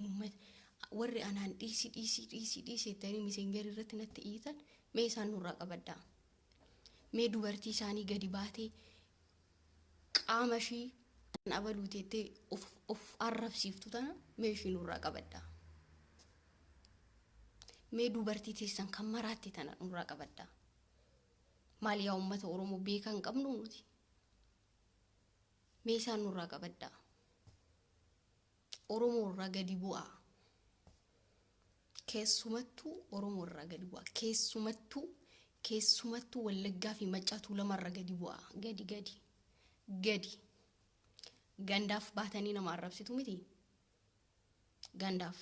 Uummata warri anaan dhiisi, dhiisi, dhiisi, dhiisi jettanii Messenger irratti natti iyyitan, mee isaan nurraa qabaddaa. Mee dubartii isaanii gadi baatee qaama ishii kan abaluu teettee of arrabsiiftu tana mee ishii nurraa qabaddaa. Mee dubartii teessan kan maraatte tana nurraa qabaddaa. Maal yaa uummata Oromoo, beekaa hin qabnu nuti? Mee isaan nurraa qabaddaa. Oromoo irraa gadi bu'aa. Keessumattuu Oromoo irraa gadi bu'aa. Keessumattuu Wallaggaa fi Maccaa Tuulamaa irraa gadi bu'aa. Gadi, gadi. Gadi. Gandaaf baatanii nama arrabsitu miti. Gandaaf.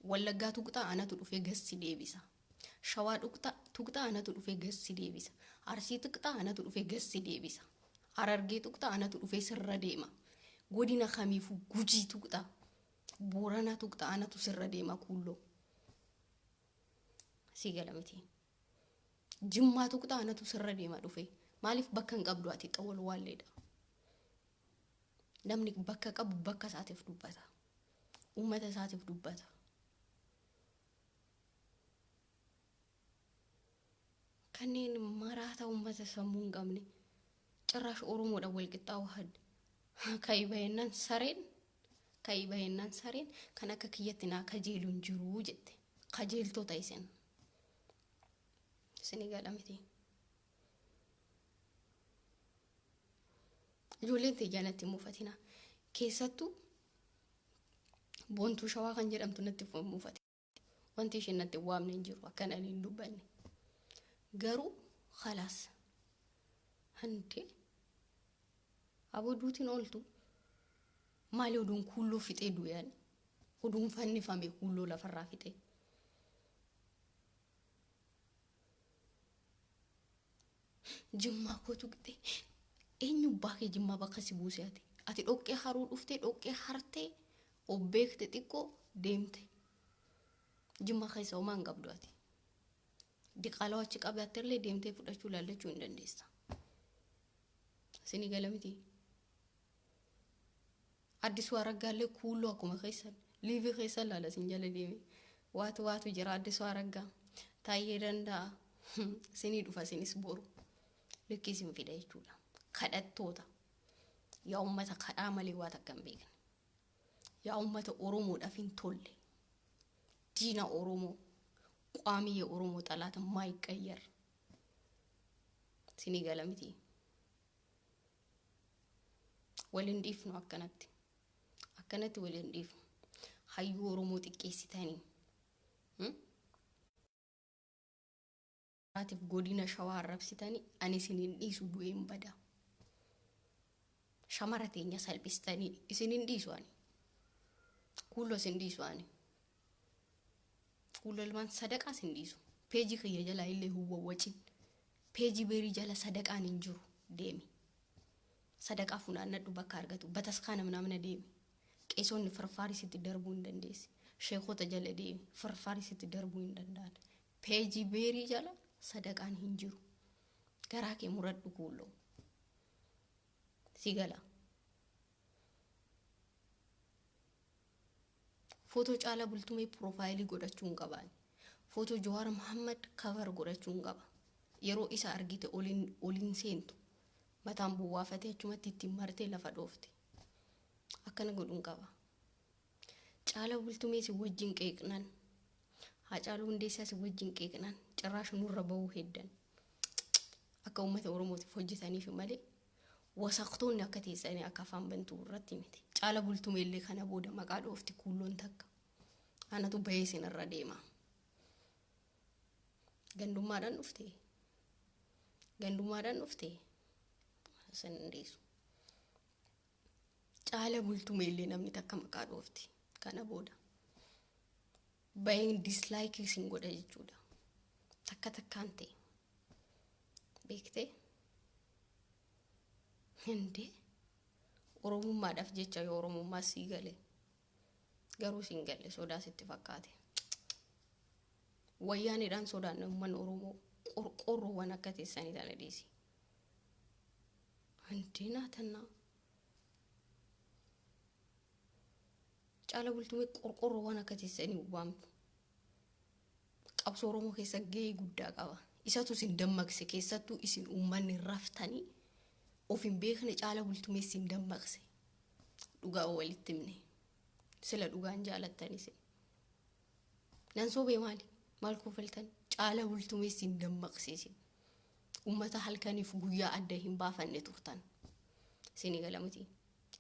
Wallaggaa tuqxaa, anatu dhufee gassi deebisa. Shawaa tuqxaa, anatu dhufee gassi deebisa. Arsii tuqxaa, anatu dhufee gassi deebisa. Harargee tuqxaa, anatu dhufee sirra deema. Godina kamiifuu, Gujii tuqxaa. Booranaa tuqxaa, anatu sirra deema kuulloo. Sii gala miti. Jimmaa tuqxaa, anatu sirra deema dhufee. Maaliif bakka hin qabdu ati xawwal waalleedha. Namni bakka qabu bakka isaatiif dubbata. Uummata isaatiif dubbata. Kanneen maraata uummata sammuu hin qabne cirraash Oromoodha wal qixxaawu hadde. Ka'i bahennaan sareen kan akka kiyyatti naa kajeelu hin jiru jette. Kajeeltota isin. Isinii gala miti. Ijoolleen teeyyaa natti muufatina. Keessattuu Boontuu Shawaa kan jedhamtu natti muufate. Wanti isheen natti waamne hin jiru akkan ani hin dubbanne. Garuu khalaas. Hande aboo duutiin ooltu. Maali oduun kuulloo fixee du'e? Oduun fannifame kuulloo lafarraa fixee. Jimmaa kootu qixee eenyu baakee Jimmaa bakka si buuse ati. Ati dhoqqee haruu dhuftee, dhoqqee hartee obbeekte, xiqqoo deemte. Jimmaa keessa homaa hin qabdu ati. Diqaalaa achi qabaattellee deemtee fudhachuu laallachuu hin dandeessa. Isinii gala miti. Addisuu Araggaallee kuulloo akkuma keessan live keessan laala isin jala deeme. Waatu waatu jira Addisuu Araggaa. Taayyee Danda'a. Isinii dhufa isinis boru. Likkii isin fida jechuudha. Kadhattoota. Yaa uummata kadhaa malee waa takka hin beekne. Yaa uummata Oromoodhaaf hin tolle. Diina Oromoo. ቋሚ የኦሮሞ ጠላት የማይቀየር። Isinii gala miti. Waliin dhiifnu akkanatti. Akkanatti waliin dhiifnu. Hayyuu Oromoo xiqqeessitanii. Atiif godina Shawaa arrabsitanii ani isinin dhiisu, du'een bada. Shamara teenya salphistanii isinin dhiisu ani. Kuuloo isin dhiisu ani. Kuuloo ilmaan sadaqaa isin dhiisu. Peejii kiyya jalaa illee hin wawwacin. Peejii beerii jala sadaqaan hin jiru, deemi. Sadaqaa funaannadhu bakka argatu. Bataskaana ምናምን deemi. Qeesonni farfaarii sitti darbuu hin dandeessi. Sheekota jala deemi. Farfaarii sitti darbuu hin danda'an. Peejii beerii jala sadaqaan hin jiru. Garaa kee muradhu kuuloo. Si gala. Footoo Caalaa Bultumee profile godhachuu hin qabaani. Footoo Jawaar Mohammad cover godhachuun qaba. Yeroo isa argite oliin seentu mataan buwwaafatee achumatti ittiin martee lafa dhoofte. Akkana godhuun qaba. Caalaa Bultumee si wajjin qeeqnan. Haacaaluu Hundeessaa si wajjin qeeqnan. Cirraash nurra bahuu heddan. Akka uummata Oromootiif hojjetaniif malee wasaqtoonni akka teessanii akka afaan bantuu irratti miti. Caala Bultumee illee kana booda maqaa dhoofti kuulloon takka. Anatu bahee isinirra deema. Gandummaadhaan dhufte. Gandummaadhaan dhufte. Isin hin. Caala Bultumee illee namni takka maqaa dhoofti kana booda. Baheen dislike isin godha jechuudha. Takka takkaan ta'e. Beektee? Hindee Oromummaadhaaf jecha yoo Oromummaa sii gale, garuu siin galle, sodaa sitti fakkaate. Wayyaaniidhaan sodaanne uummanni Oromoo qorqorroowwan akka teessanii tana dhiisi. Hindee naatannaa. Caala Bultumee qorqorroowwan akka teessanii waamtu. Qabsoo Oromoo keessa gahee guddaa qaba. Isatu isin dammaqse, keessattuu isin uummanni raftanii of hin beekne Caala Bultumee isin dammaqse. Dhugaa walitti himne. Sila dhugaan jaalattani isin. Nan sobee maali? Maal kofaltan? Caala Bultumee isin dammaqse isin. Uummata halkaniif guyyaa adda hin baafanne turtan. Isinii gala miti.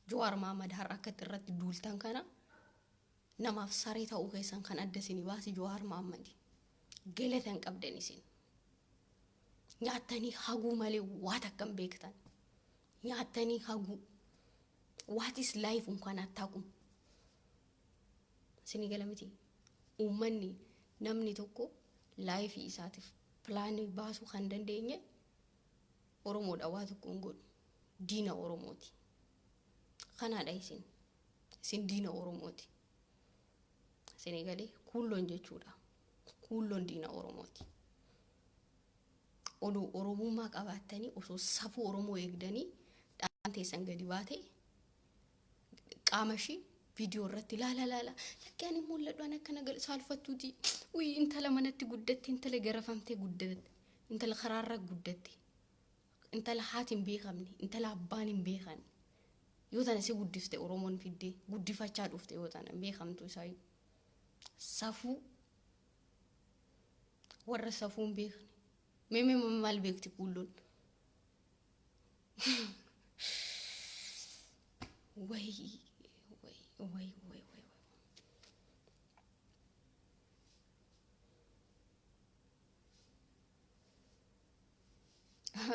Jawaar Mahammad har'a akkatti irratti duultan kana namaaf saree ta'uu keessan kan adda isinii baase Jawaar Mahammadi. Galata hin qabdan isin. Nyaattanii haguu malee waa takka hin beektan. Nyaattanii haguu. What is life እንኳን አታውቁም። Isinii gala miti. Uummanni namni tokko life isaatiif plan baasuu kan dandeenye Oromoodha waa tokko hin godhu. Diina Oromooti. Kanaadha isin. Isin diina Oromooti. Isinii galee kuulloon jechuudha. Kuulloon diina Oromooti. Oduu Oromummaa qabaattanii, osoo safuu Oromoo eegdanii, dhaan teessan gadi baate qaama ishii viidiyoo irratti laala laala, lakkee ani mul'adhu ani akkana saalfattuuti. Uyi, intala manatti guddatte, intala garafamtee guddatte, intala karaarra guddatte, intala haati hin beekamne, intala abbaan hin beekamne. Yoo tana si guddifte Oromoon fiddee guddifachaa dhufte, yoo tana beekamtu isaayyuu. Safuu warra safuu hin beekne. Mee mee maal beekti kuulloon? Way way way way way.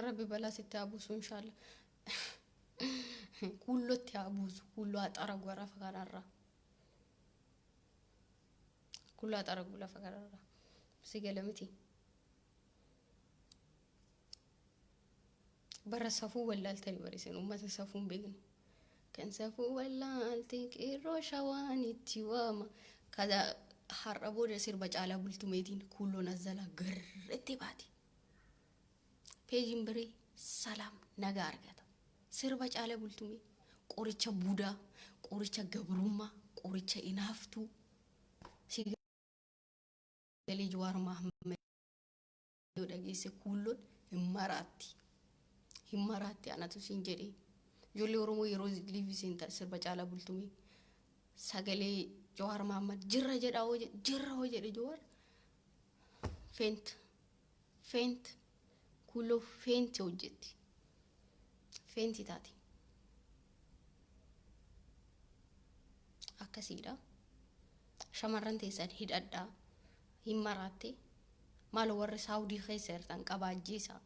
Rabbi balaa sitti haa buusu inshallah. Kuullotti haa buusu, kuulloo haa xaragu lafa kanarraa. Kuulloo haa xaragu lafa kanarraa. Si gala miti. Bara safuu wallaaltanii bariisan, uummata safuu hin beekne. Kan safuu wallaalte qeerroo shawaan itti waama. Kada har'a booda sirba Caalaa Bultumeetiin kuulloon azzalaa garretti baati. Peejiin biree salaam nagaa argata. Sirba Caalaa Bultumee qoricha budaa, qoricha gabrummaa, qoricha inaaftuu. Si galee? Jawaar Mahammad yoo dhageesse kuulloon hin maraatti. Hin maraatti, anatu siin jedhee. Ijoollee Oromoo yeroo live seentan sirba Caalaa Bultumee sagalee Jawaar Mahammad jirra jedha hoo jedhe, jirra hoo jedhe Jawaar. Faint faint, kuulloo faint hojjetti. Faint taati. Akkasiidha. Shamarran teessan hidhadhaa. Hin maraatte. Maal warri Saawudii keessa jirtan qaba ajjeesaa.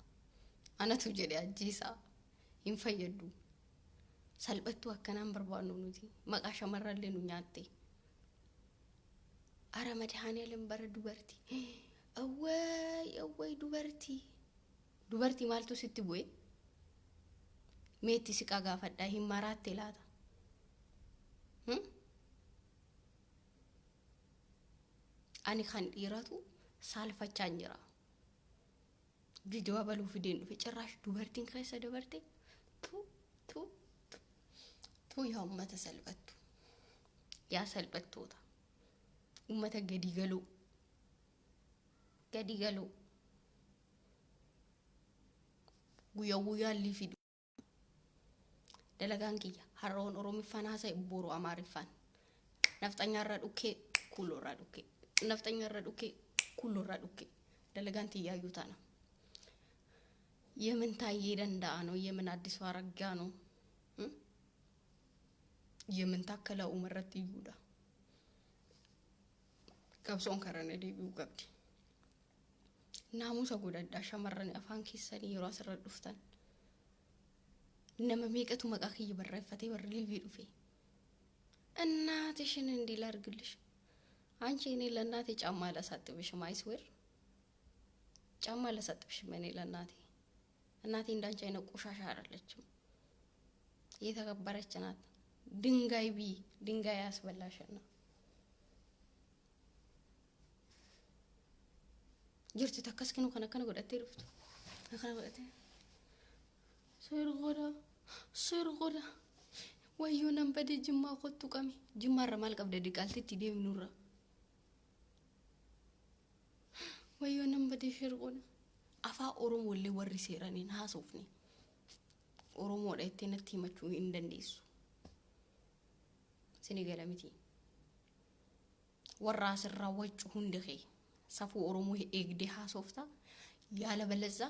Anatu jedhe, ajjeesaa. Hin fayyaddu. Salphattuu akkanaan barbaannu nuti. Maqaa shamarrallee nu nyaatte. Ara Madhaaniyalam bara dubartii. Awwaay awwaay, dubartii. Dubartii maaltu sitti bu'e? Meetti siqaa gaafadhaa, hin maraatte laata? Ani kan dhiiratu saalfachaa hin jira. Viidiyoo abaluu fideen dhufe cirraash dubartiin keessa dabarte, tu tu tu, yaa ummata salphattu. Yaa salphattoota. Ummata gadi galuu. Gadi galuu. Guyyaa guyyaan liifii dalagaan kiyya har'oon Oromiffaan haasa'e boru Amaariffaan. Nafxanyaarraa dhukkee kuuloorraa dhukkee. Nafxanyaarraa dhukkee kuuloorraa dhukkee. Dalagaan tiyyaayyuu tana. የምን ታዬ ደንዳአ ነው? የምን አዲሱ አረጋ ነው? የምን ታከለ ኡመረት iyyuudha. Qabsoon karana deebi'uu qabdi. Naamusa godhadhaa shamarran afaan keessanii yeroo asirra dhuftan. Nama meeqatu maqaa kiyya barreeffatee warri liivii dhufe. እናትሽን እንዲህ ላድርግልሽ። አንቺ እኔ ለእናቴ ጫማ አላሳጥብሽም። I swear ጫማ አላሳጥብሽም። እኔ ለእናቴ እናቴ እንዳንቺ አይነት ቆሻሻ አይደለችም። የተከበረች ናት። ድንጋይ ቢ ድንጋይ ያስበላሽና jirti takkas kinuu kan akkana godhattee dhuftu akkana godhattee sirgoda sirgoda wayyoo nan badee jimmaa kottu qame jimmaarra maal qabda diqaaltitti deemnurra wayyoo nan badee shirgoda afaan oromoollee warri seeraniin haasofne oromoodha jettee natti himachuu hin dandeessu sini gala miti warra asirraa waccu hundi kee safuu oromoo eegdee haasofta yaala balazza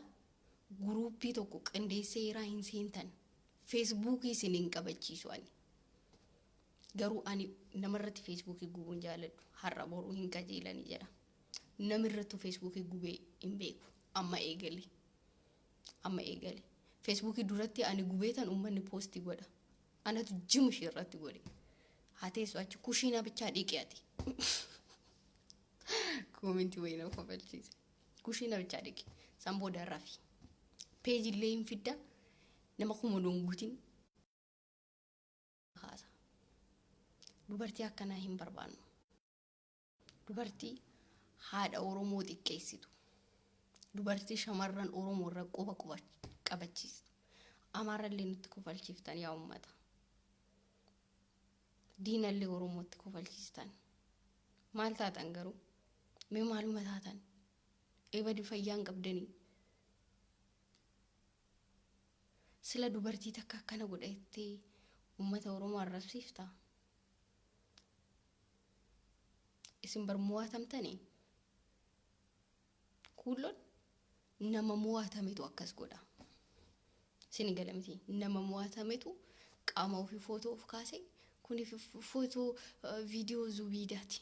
guruuppii tokko qindeessee seeraa hin seentan feesbuukii isin hin qabachiisu ani garuu ani namarratti feesbuukii gubuun jaaladhu har'a boruu hin qajeelani jedha namirrattu feesbuukii gubee hin beeku amma eegale amma eegale feesbuukii duratti ani gubeetan uummanni poostii godha anatu jimu ishee irratti godhe haa teessu achi kushiinaa bichaa dhiqe ati koomentii wayii nama kofalchiise kushiina bichaa dhiqe san booda rafi peejillee hin fidda nama kuma donguutiin kaasa dubartii akkanaa hin barbaannu dubartii haadha oromoo xiqqeessitu dubartii shamarran oromoo irra quba quba qabachiistu amaarallee nutti kofalchiiftan yaa ummata diinallee oromootti kofalchiistan maal taatan garuu mee maaluma taatan ebadi fayyaa hin qabdanii sila dubartii takka akkana godha jettee ummata oromoo arrabsiifta isin bar mo'atamtanii kuulloon nama mo'atametu akkas godha isin gala miti nama mo'atametu qaama ofii footoo of kaase kuni footoo viidiyoo zubiidaati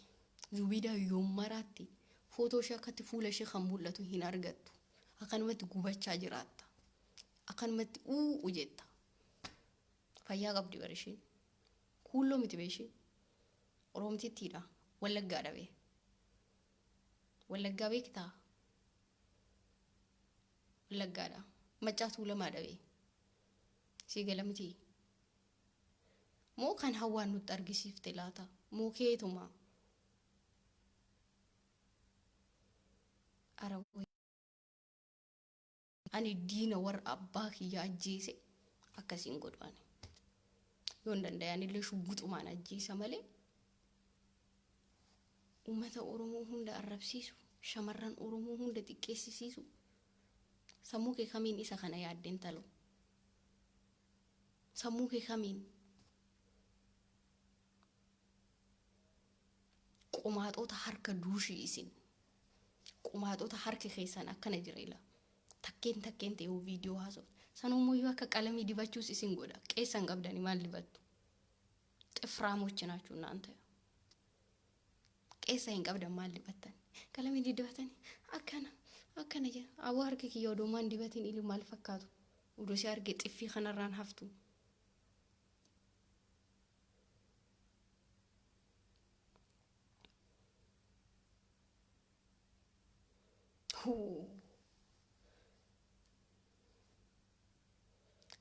zubiidaa yoom maraatti footoo ishee akkatti fuula ishee kan mul'atu hin argattu akkanumatti gubachaa jiraatta akkanumatti u'u jetta fayyaa qabdi bara isheen kuulloo miti bee isheen oromtittiidha wallaggaadha bee wallaggaa beektaa wallaggaadha maccaa tuulamaadha bee sii gala miti moo kan hawaan nutti argisiifte laata moo keetuma ara ani diina warra abbaa kiyya ajjeese akkasiin godhu ani yoo hin danda'an illee shugguxumaan ajjeesa malee uummata oromoo hunda arrabsiisu shamarran oromoo hunda xiqqeessisiisu sammuu kee kamiin isa kana yaaddeen talo sammuu kee kamiin qumaaxota harka duushii isin qumaaxota harki keessan akkana jira ila takkeen takkeen ta'e viidiyoo haasofte sanuumuyyuu akka qalamii dibachuus isin godha qeessan qabdanii maal dibattu ጥፍራሞች ናችሁ እናንተ qeessa hin qabdan maal dibattan qalamii dibatanii akkana akkana jedha aboo harki kiyya odumaan dibatiin ilu maal fakkaatu oduu si arge xiffii kanarraan haftu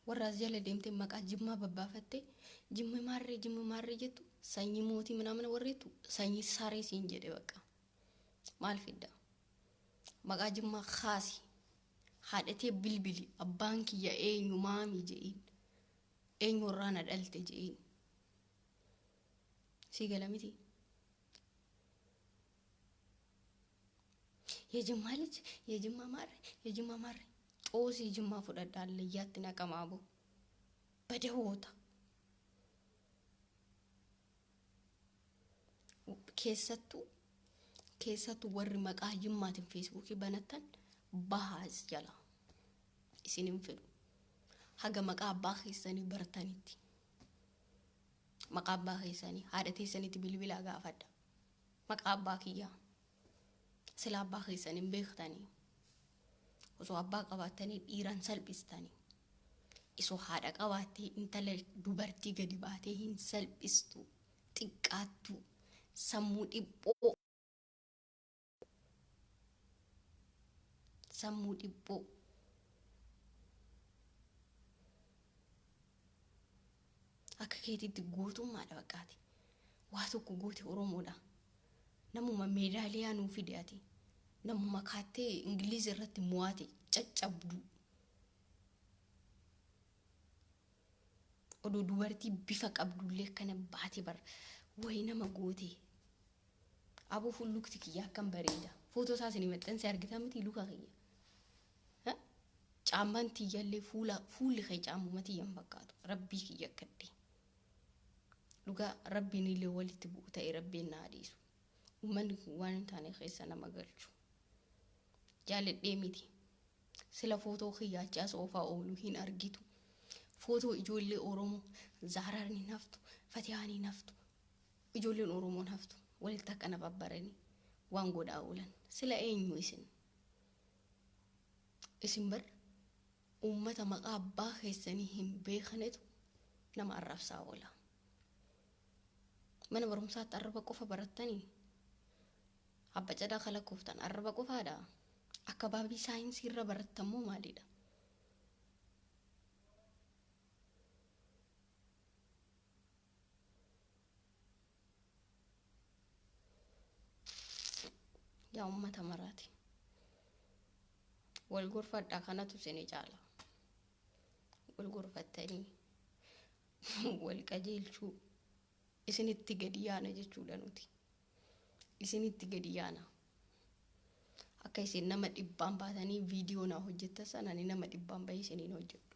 warra as jala deemtee maqaa jimmaa babbaafattee jimmi maarree jimmi maarree jettu sanyii mootii ምናምን warreetu sanyii saree siin jedhe bakka maal fidda maqaa jimmaa kaasi haadhatee bilbili abbaan kiyya eenyu maami je'iin eenyu irraa na dhalte je'iin sii gala miti የጅማ ልጅ የጅማ ማሬ የጅማ ማሬ xoosii jimmaa fudhadhaa allayyaatti naqamaa boo badawoota keessattuu keessattuu warri maqaa jimmaatiin feesbuukii banattan bahaas jala isin hin fedhu haga maqaa abbaa keessanii bartanitti maqaa abbaa keessanii haadha teessanitti bilbilaa gaafadha maqaa abbaa kiyyaa sila abbaa keessanii hin beektanii osoo abbaa qabaattanii dhiiran salphistanii isoo haadha qabaattee intala dubartii gadi baatee hin salphistu xiqqaattu sammuu dhiphoo sammuu dhiphoo akka keetitti gootummaadha baqqaati waa tokko goote oromoodha namuma meedaaliyaa nuu fide ati namuma kaattee ingiliiz irratti mo'ate caccabdu odoo dubartii bifa qabdullee akkana baate bar wayi nama goote aboo fullukti kiyya akkam bareeda footoo isaa isin maxxanse argitan miti luka kiyya caammaan tiyyallee fuula fuulli kee caammuma tiyya hin fakkaatu rabbii kiyya akkadde dhugaa rabbiin illee walitti bu'u ta'e rabbiin naa dhiisu uummanni kun waan hin taane keessa nama galchu jaaladhee miti sila footoo kiyya achi as oofaa oolu hin argitu footoo ijoollee oromoo zaaraan hin haftu fatiyaan hin haftu ijoolleen oromoon haftu walitti akkana babbaranii waan godhaa oolan sila eenyu isin isin bar uummata maqaa abbaa keessanii hin beeknetu nama arrabsaa oola. Mana barumsaatti arraba qofa barattanii abba cadaa kalakkooftan arraba qofaadha. Akka baabii saayinsii irra barattammoo maalidha? Yaa uummata maraati. Wal gorfadhaa kanatu isin caala. Wal gorfattanii wal qajeelchuu isinitti gadi yaana jechuudha nuti. Isinitti gadi yaana. Akka isin nama dhibbaan baatanii viidiyoo naa hojjettan sana ani nama dhibbaan bahee isiniin hojjedhu.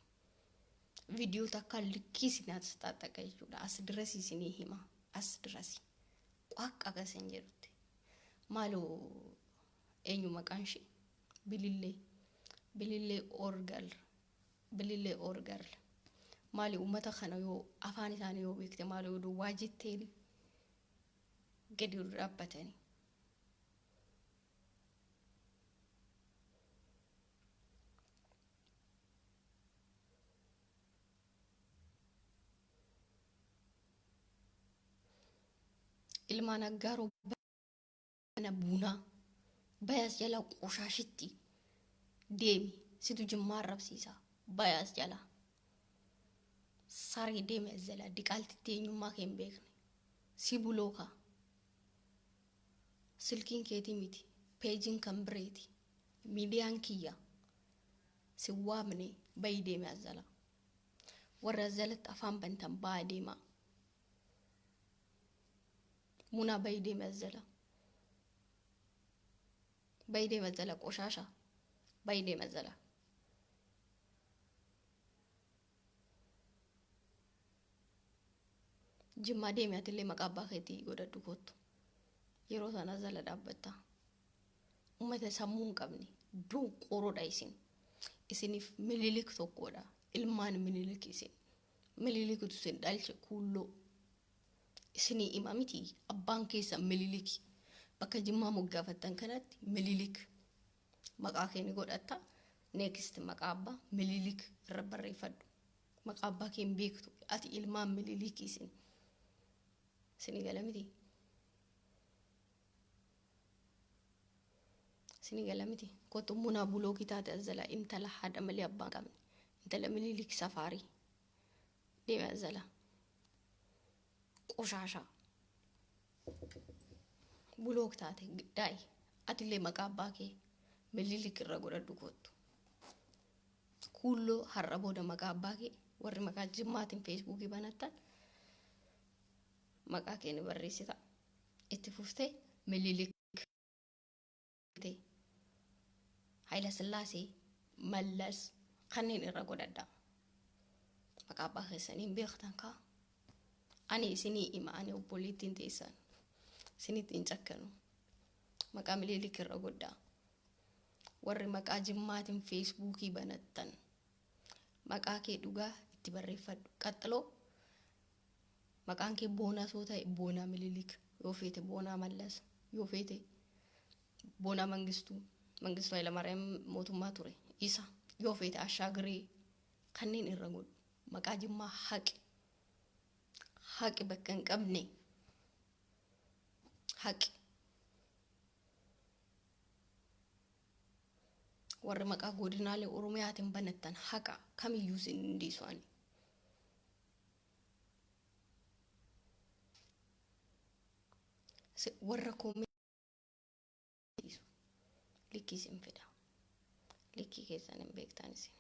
Viidiyoo takka likkii isin as xaxaqa jechuudha. As dirasi isinii hima. As dirasi. Qwaqqa akka isin jedhutti. Maaloo eenyu maqaan ishee? Bilillee. Bilillee orgal. Bilillee orgal. Maali uummata kana yoo afaan isaanii yoo beekte maali yoo duwwaa jetteeni gadi dhaabbatanii. Ilmaan aggaaroo mana bunaa bayaas jala qoshaashitti deemi situ jimmaa arrabsiisa bayaas jala saree deemi as jala diqaaltitti eenyummaa kee hin beekne si bulooka silkiin keetii miti peejiin kan bireeti miidiyaan kiyya si waamne bayi deemi as jala warra as jalatti afaan bantan ba'aa deemaa munaa bayi deemi as jala bayi deemi as jala qoshaasha bayi deemi as jala jimmaa deemi atillee maqaa abbaa keetii godhadhu kottu yeroo sana as jala dhaabbatta ummata sammuu hin qabne donqoroodha isin isiniif mililik tokkodha ilmaan mililik isin mililikitu isin dhalche kuulloo isinii hima miti abbaan keessa mililiki bakka jimmaa moggaafattan kanatti mililik maqaa kee ni godhatta next maqaa abbaa mililik irra barreeffadhu maqaa abbaa kee hin beektu ati ilmaan mililiki isin isinii gala miti isinii gala miti kottu munaa bulookii taate as jala intala haadha malee abbaa hin qabne intala mililik safaarii deeme as jala qoshaashaa block taate daa'i atillee maqaa abbaa kee mililik irra godhadhu kottu kuulloo har'a booda maqaa abbaa kee warri maqaa jimmaatiin feesbuukii banattan maqaa kee ni barreessita itti fuftee mililik ta'e. Haayila Sillaasee, Mallas kanneen irra godhadhaa. Maqaa abbaa keessanii hin beektan kaa. Ani isinii hima, ani obboleettiin teessan. Isinitti hin cakkanu. Maqaa Minilik irra godhaa. Warri maqaa Jimmaatiin Feesbuukii banattan maqaa kee dhugaa itti barreeffadhu. Qaxxiloo maqaan kee Boonaa soo ta'e Boonaa Minilik, yoo feete Boonaa Mallas, yoo feete Boonaa Mangistuu, Mangistuu Hayilamaariyaam mootummaa ture isa, yoo feete Ashaagiree kanneen irra godhu. Maqaa Jimmaa haqi. Haqi, bakka hin qabne haqi. Warri maqaa godinaalee Oromiyaatiin banattan haqa, kamiyyuu isin hin dhiisu ani. Warra koomee likkii isin fida. Likkii keessan hin beektan isin.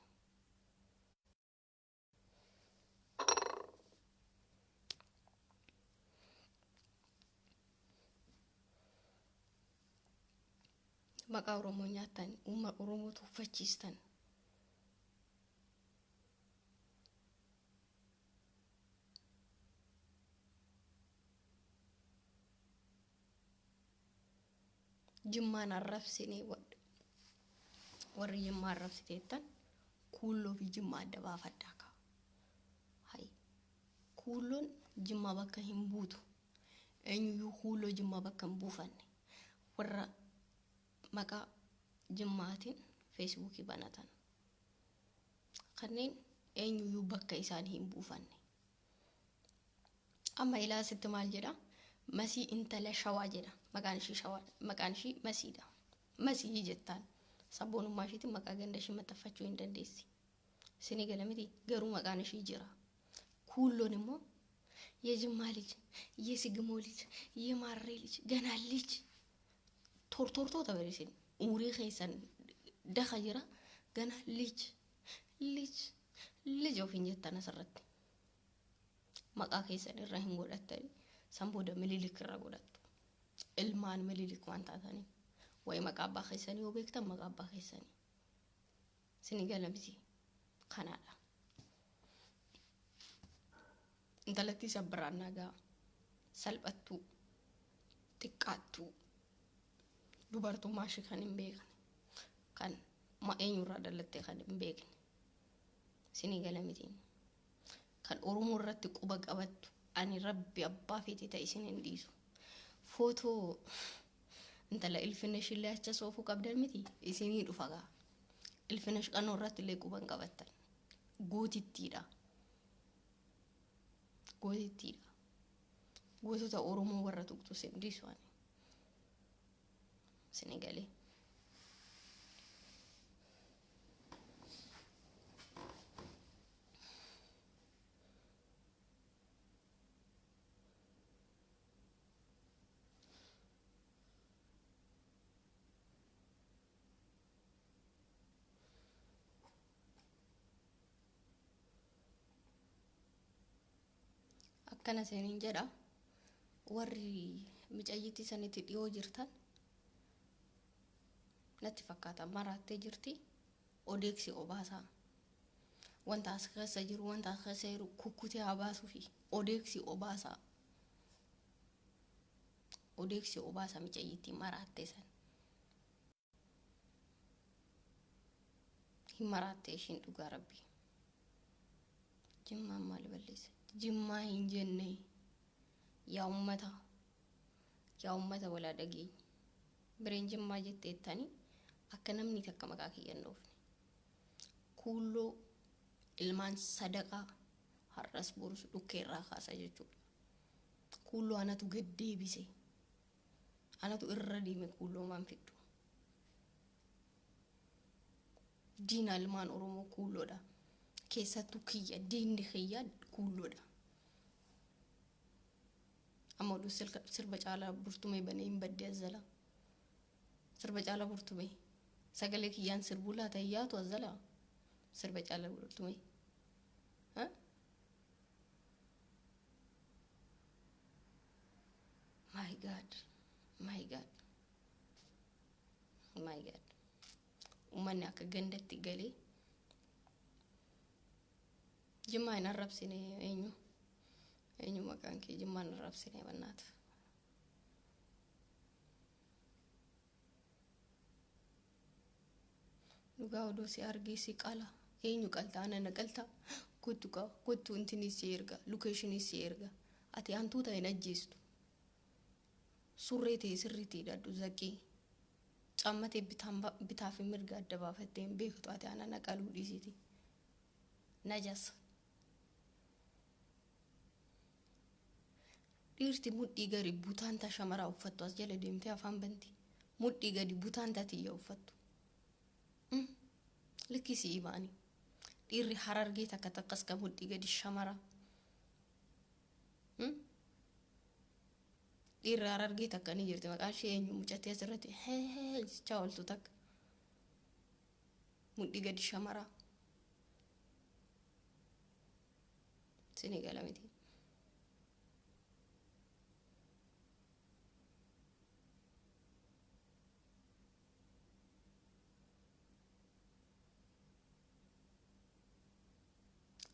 Maqaa Oromoo nyaattan, uummata Oromoo tuffachiistan. Jimmaan arrabsinee, warri Jimmaa arrabsiteettan Kuulloo fi Jimmaa adda baafadhaa kaa. Hayi. Kuulloon Jimmaa bakka hin buutu. Eenyuyyuu Kuulloo Jimmaa bakka hin buufanne. Warra maqaa Jimmaatiin Feesbuukii banatan. Kanneen eenyuyyuu bakka isaan hin buufanne. Amma ilaa sitti maal jedha? Masii intala Shawaa jedha. Maqaan ishii Shawaa, maqaan ishii Masiidha. Masii jettaan. Sabboonummaa ishiitiin maqaa ganda ishii maxxanfachuu hin dandeessi. Isinii gala miti, garuu maqaan ishii jira. Kuulloon immoo የጅማ ልጅ፣ የስግሞ ልጅ፣ የማሬ ልጅ፣ ገና ልጅ tortortoota barisin umurii keessan daka jira, ገና ልጅ ልጅ ልጅ ofiin jettan asirratti maqaa keessan irra hin godhattani. San booda Mililik irra godhattu, ilmaan Mililik waan taataniif. Wayi maqaa abbaa keessanii yoo beektan maqaa abbaa keessanii isinii gala miti? Kanaadha. Intalattii sabbiraan nagaa salphattuu xiqqaattuu dubartummaa ishee kan hin beekne, kan ma eenyurraa dhalatte kan hin beekne, isinii gala mitiin, kan Oromoo irratti quba qabattu, ani rabbi abbaa feete ta'e isin hin dhiisu. Footoo intala ilfina ishillee acha soofuu qabdan miti, isinii dhufa gaa. Ilfina qannoo irratti illee quba hin qabattan. Gootittiidha. Gootittiidha. Gootota Oromoo warra tuqxu isin dhiisu ani. Isinii galee. Akkana seeniin jedha, warri micayyittii sanitti dhiyoo jirtan natti fakkaata maraattee jirti. Odeeksi obaasaa, wanta as keessa jiru, wanta as keessa jiru kukkutee haa baasuu fi odeeksi obaasaa, odeeksi obaasaa. Micayyittii maraattee san hin maraatte ishiin, dhugaa rabbii. Jimmaan maal balleessa? Jimmaa hin jenne. Yaa ummata, yaa ummata, walaa dhageenya. Bireen Jimmaa jetteettanii akka namni takka maqaa kiyya hin dhoofne. Kuulloo ilmaan sadaqaa har'as borus dhukkee irraa kaasa jechuudha. Kuulloo anatu gad deebise. Anatu irra deeme. Kuulloo maan fiddu. Diina ilmaan Oromoo kuulloodha. Keessattuu kiyya, diinni kiyya kuulloodha. Amma oduu sirba Caalaa Burtumee banee hin badde azzala. Sirba Caalaa Burtumee sagalee kiyyaan sirbuu laata hin yaatu azzala. Sirba Caalaa Burtumee. Ha? My God, my God, my God. Uummanni akka gandatti galee Jimmaa hin arrabsine. Eenyu eenyu maqaan kee? Jimmaa hin arrabsine bannaata. Dhugaa odoo si argee si qala. Eenyu qalta? Ana na qalta? Kottu kaa, kottu, intini si erga, location si erga. Ati hantuuta hin ajjeestu. Surree ta'e sirriitti hidhadhu, zaqii. Caammatee bitaan bitaa fi mirga adda baafattee hin beektu ati ana na qaluu dhiisiti. Najas. Dhiirti mudhii gadi butaanta shamaraa uffattu as jala deemtee afaan banti. Mudhii gadi butaanta tiyya uffattu. Likki si imaani. Dhiirri Harargee takka takkas kan mudhii gadi shamaraa. Dhiirri Harargee takka ni jirti, maqaan ishee eenyu? Mucattii asirratti hee hee jechaa ooltu takka. Mudhii gadi shamaraa. Sini gala miti.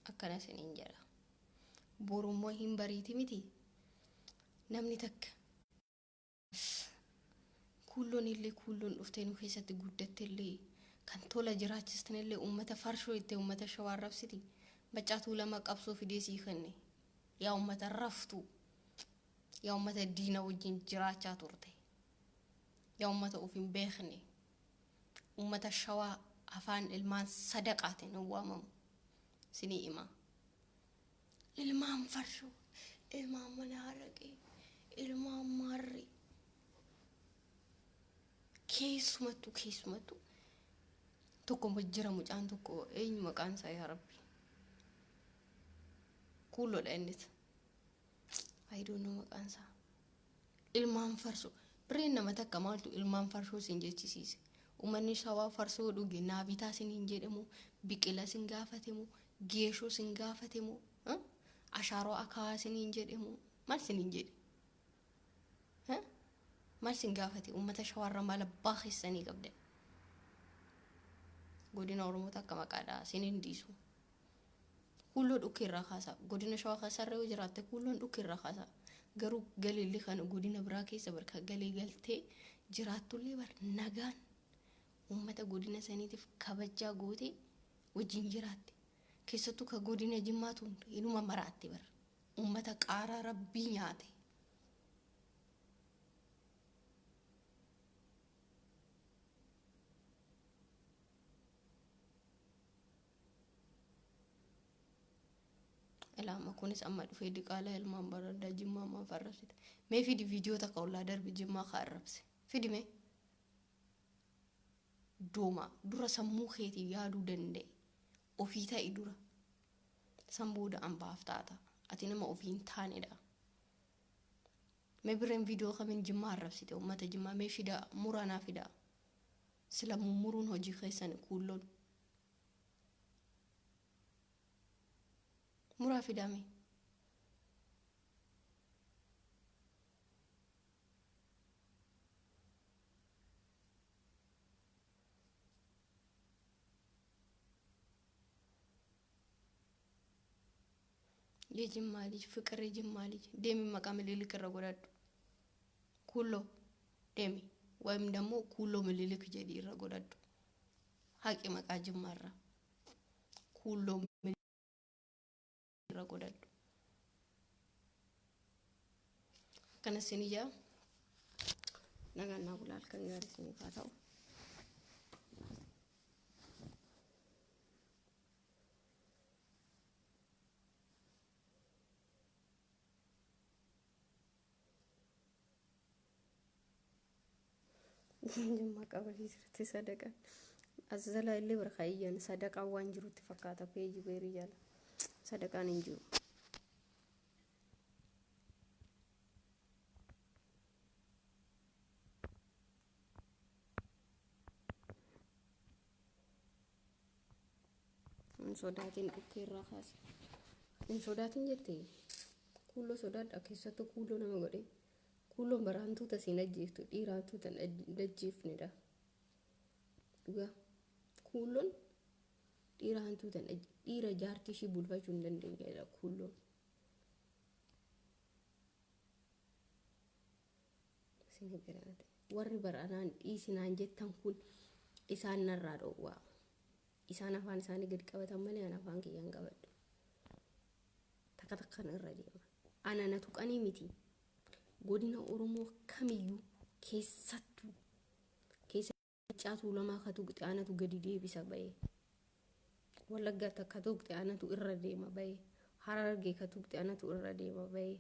Akkana isiniin jedha. Borummoo hin bariiti miti. Namni takka kuulloon illee, kuulloon dhuftee nu keessatti guddatte illee, kan tola jiraachistan illee, uummata farshoo itti uummata Shawaa arrabsiti. Maccaa Tuulamaa qabsoo fidee sii kenne. Yaa uummata raftuu. Yaa uummata diina wajjin jiraachaa turte. Yaa uummata of hin beekne. Uummata Shawaa afaan ilmaan sadaqaatiin hin waamamu. Sinii himaa. Ilmaan farshoo, ilmaan mana haraqee, ilmaan maarree. Keessumattuu tokko jira, mucaan tokko, eenyu maqaan isaa? Yaa Rabbi. Kuulloodha innis. I don't know maqaan isaa. Ilmaan farsoo. Bireen nama takka maaltu ilmaan farshoo sin jechisiise? Uummanni Shawaa farsoo dhuge naabitaa sin hin jedhamu, biqila sin gaafatemu, geeshoo sin gaafatemu, ashaaroo akaawaa sin hin jedhamu, maal sin hin jedhe? Maal sin gaafate? Uummata Shawaarra maal abbaa keessanii qabdan? Godina Oromoota akka maqaadha sin hin dhiisu. Kuulloo dhukkee irraa kaasa. Godina Shawaa keessarra yoo jiraatte kuulloon dhukkee irraa kaasa. Garuu galiilli kana godina biraa keessa barka galee galtee jiraattullee bar nagaan uummata godina saniitiif kabajaa gootee wajjin jiraatte. Keessattuu ka godina Jimmaatu inuma maraatte bar. Uummata qaaraa rabbii nyaate. Ilaama kunis amma dhufee diqaalaa ilmaan barandaa Jimmaa maaf arrabsite? Mee fidi viidiyoo takka ollaa darbi Jimmaa ka arrabse. Fidi mee. Dooma dura sammuu keetii yaaduu danda'e. Ofii ta'i dura. San booda ambaaf taata. Ati nama ofii hin taanedha. Mee bireen viidiyoo kamiin Jimmaa arrabsite? Uummata Jimmaa mee fidaa, muraa naa fidaa. Sila mummuruun hojii keessan kuulloon. Muraa fidaa mee. የጅማ ልጅ ፍቅር፣ የጅማ ልጅ deemi, maqaa Mililik irra godhadhu. Kuulloo deemi ወይም ደግሞ kuulloo Mililik jedhi irra godhadhu. Haqi maqaa Jimmaarra, kuulloo Mililik irra godhadhu. Akkana isin ijaa nagaan naa bulaa, halkan gaarii isiniif haa ta'u. Jimmaa qabarii jirti sadaqaan. As jala illee barka iyyan sadaqaan waan jirutti fakkaata, peejii beerii jala. Sadaqaan hin jiru. Hin sodaatin, dhukkee irraa kaase. Hin sodaatin jettee kuulloo sodaadha, keessattuu kuulloo nama godhe. Kuulloon bara hantuuta siin ajjeeftu, dhiira hantuuta hin ajjeefnedha. Dhugaa. Kuulloon dhiira hantuutan dhiira jaartii ishii bulfachuu hin dandeenyedha kuulloon. Isin galaate. Warri baranaan dhiisinaan jettan kun isaan narraa dhoowwaa. Isaan afaan isaanii gadi qabatan malee an afaan kiyya hin qabadhu. Takka takkaan irra deema. Ana na tuqanii miti. Godina Oromoo kamiyyuu keessattuu keessa Maccaa Tuulamaa ka tuqxe anatu gadi deebisa ba'e. Wallaggaa ka tuqxe anatu irra deema ba'e. Harargee ka tuqxe anatu irra deema ba'e.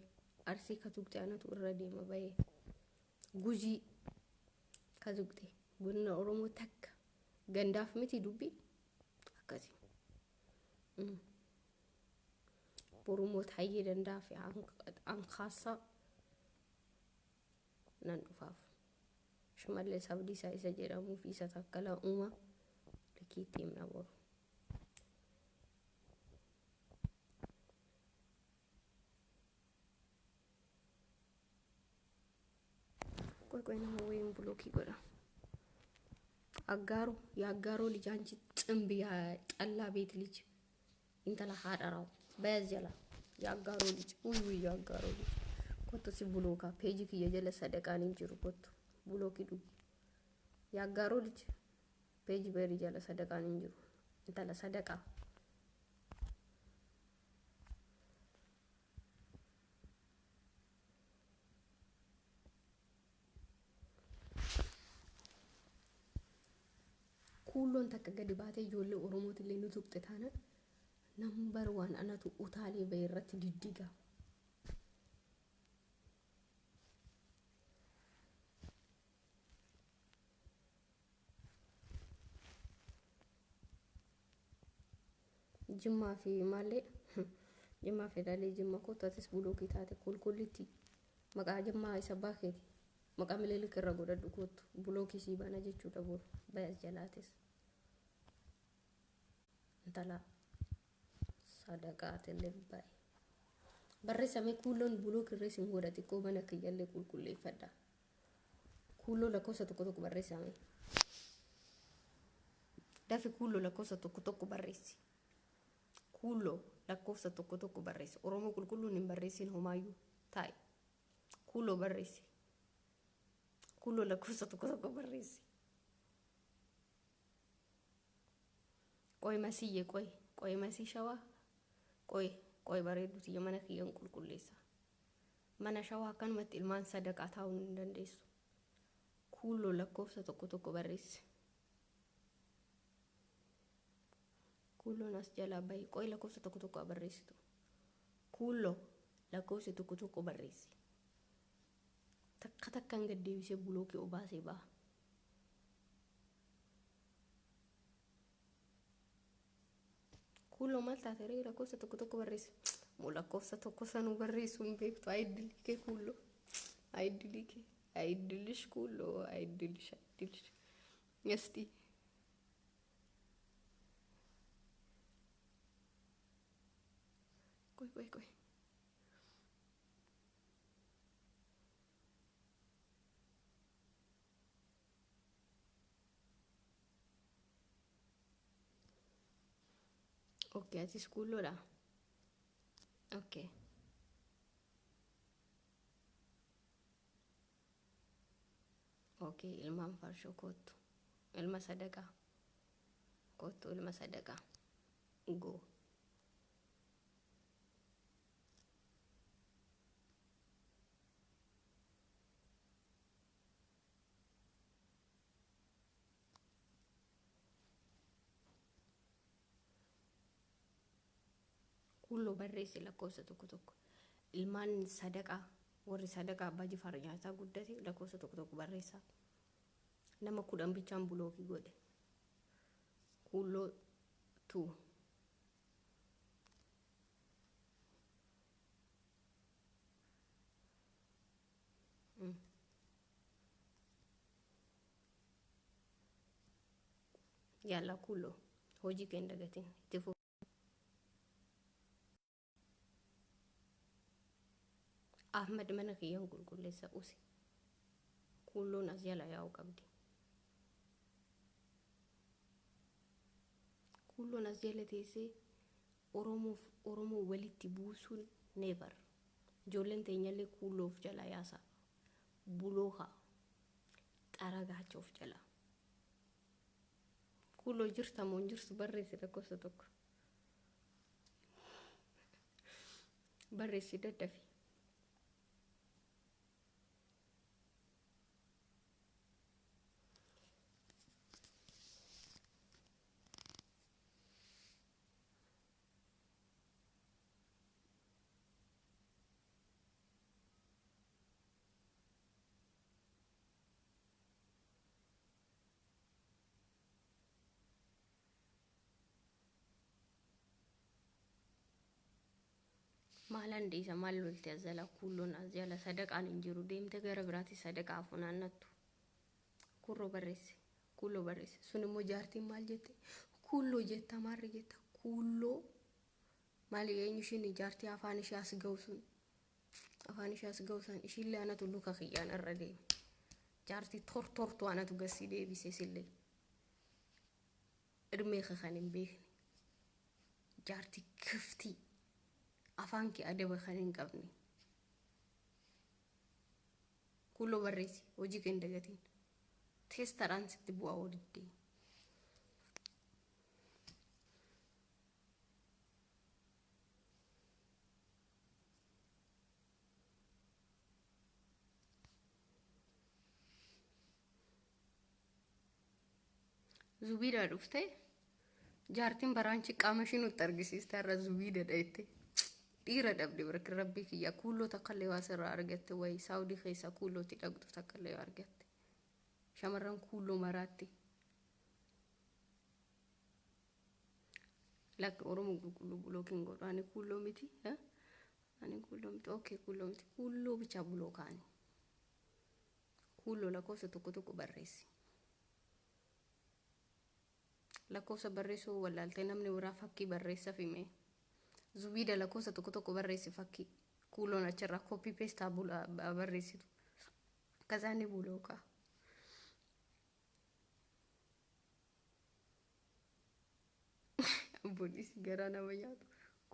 Arsii ka tuqxe anatu irra deema ba'e. Gujii ka tuqxe godina Oromoo takka gandaaf miti dubbii akkasi. Borumoo Taayyee Dandaa fi Ankaassaa nan dhufaaf. Shimallis Abdiisaa isa jedhamuu fi isa Taakkalaa Uumaa likiitti himna boru. ቆይ ቆይ nama wayiin ብሎክ godha. አጋሮ የአጋሮ ልጅ አንቺ ጥንብ የጠላ ቤት ልጅ intala haadharaw በያዝ jala የአጋሮ ልጅ ውይ ውይ የአጋሮ ልጅ kottu si bulooka peejii kiyya jala sadaqaan hin jiru kottu bulookii dhugi የአጋሮ ልጅ peejii beerii jala sadaqaan hin jiru intala sadaqaa. Kuulloon takka gadi baatee ijoollee Oromootillee nu tuqxe taanaan nambar waan anatu utaalee bahe irratti diddiga. Jimmaa fi maallee Jimmaa fi laalee Jimma kootu atis bulookii taate kolkollitti maqaa Jimmaa isa baakeeti maqaa Minilik irra godhadhu kootu bulookii sii bana jechuudha boru bayas jalaatis intala sadaqaatillee baye. Barreessamee kuulloon bulookii irra isin godha xiqqoo mana kiyyallee qulqulleeffadha. Kuulloo lakkoofsa tokko tokko barreessamee. Dafi kuulloo lakkoofsa tokko tokko barreessi. Kuulloo lakkoofsa tokko tokko barreessi. Oromoo qulqulluun hin barreessin homaayyuu taa'i. Kuulloo barreessi. Kuulloo lakkoofsa tokko tokko barreessi. Qoy masiyye qoy qoy masii shawaa qoy qoy bareeddu tiyya mana kiyyan qulqulleessa. Mana shawaa akkanumatti ilmaan sadaqaa taa'uu hin dandeessu. Kuulloo lakkoofsa tokko tokko barreessi. Kuulloon as jalaa bahi qoy lakkoofsa tokko tokko barreessitu. Kuulloo lakkoofsa tokko tokko barreessi. Takka takkaan gad deebisee bulookii obaasee baha. Kuulloo maal taate ree lakkoofsa tokko tokko barreessi. Moo lakkoofsa tokko sanuu barreessuu hin beektu. Ayiddilii kee kuulloo. Ayiddilii kee. Ayiddilish kuulloo. Ayiddilish ayiddilish. Esti. ቆይ ቆይ ቆይ Okay, atis kuulloodha. Okay. Okay, ilmaan farshoo koottu. Ilma sadaqaa. Koottu ilma sadaqaa. Go. Kuulloo barreessi lakkoofsa tokko tokko. Ilmaan sadaqaa warri sadaqaa abbaa jifaar nyaataa guddate lakkoofsa tokko tokko barreessaa. Nama 10 bichaan bulookii godhe. Kuulloo tu. Yalla kuulloo hojii kee hin dagatin itti fufi. Ahmad mana kiyyan qulqulleessa usi. Kuulloon as jala yaa'u qabdi. Kuulloon as jala teessee Oromoof Oromoo walitti buusuun never. Ijoolleen teenyallee kuulloo of jalaa yaasaa. Bulookaa. Xaragaacha of jalaa. Kuulloo jirta moo hin jirtu barreessi lakkoofsa tokko. Barreessi daddafi. Maalan dhiisa maal lolte as jala kuulloon as jala sadaqaan hin jiru deemte gara biraatti sadaqaa funaannattu. Kurroo barreesse kuulloo barreesse sun immoo jaartiin maal jette kuulloo jetta maarri jetta kuulloo maali eenyu ishiin jaartii afaan ishee as ga'u sun afaan ishee as ga'u san ishiillee anatu luka kiyyaan irra deeme jaartii tortortuu anatu gassii deebise sillee Irmee kee kan hin beekne jaartii kiftii afaan kee adaba kan hin qabne kuuloo barreessi hojii kee hin dagatiin teestadhaan sitti bu'aa walitti. Zubiidaa dhufte jaartiin baraanchi qaama ishii nutti argisiiste har'a zubiida dhayette. Dhiira dhabde barki rabbii kiyya kuulloo takka illee waa sirraa argatte wayi saawudii keessaa kuullootti dhaqxu takka illee argatte. Shamarran kuulloo maraatti. Lakki Oromoo qulqulluu bulookiin godhu ani kuulloo miti. Ani kuulloo miti. Okee kuulloo miti. Kuulloo bichaa bulookaani. Kuulloo lakkoofsa tokko tokko barreessi. Lakkoofsa barreessuu wallaaltee namni biraa fakkii barreessa fime. Zubiida lakkoofsa tokko tokko barreessi fakkii. Kuuloon achirraa koppii peestaa barreessitu. Akkasaan ni bulooka. Abboonnis garaa nama nyaatu.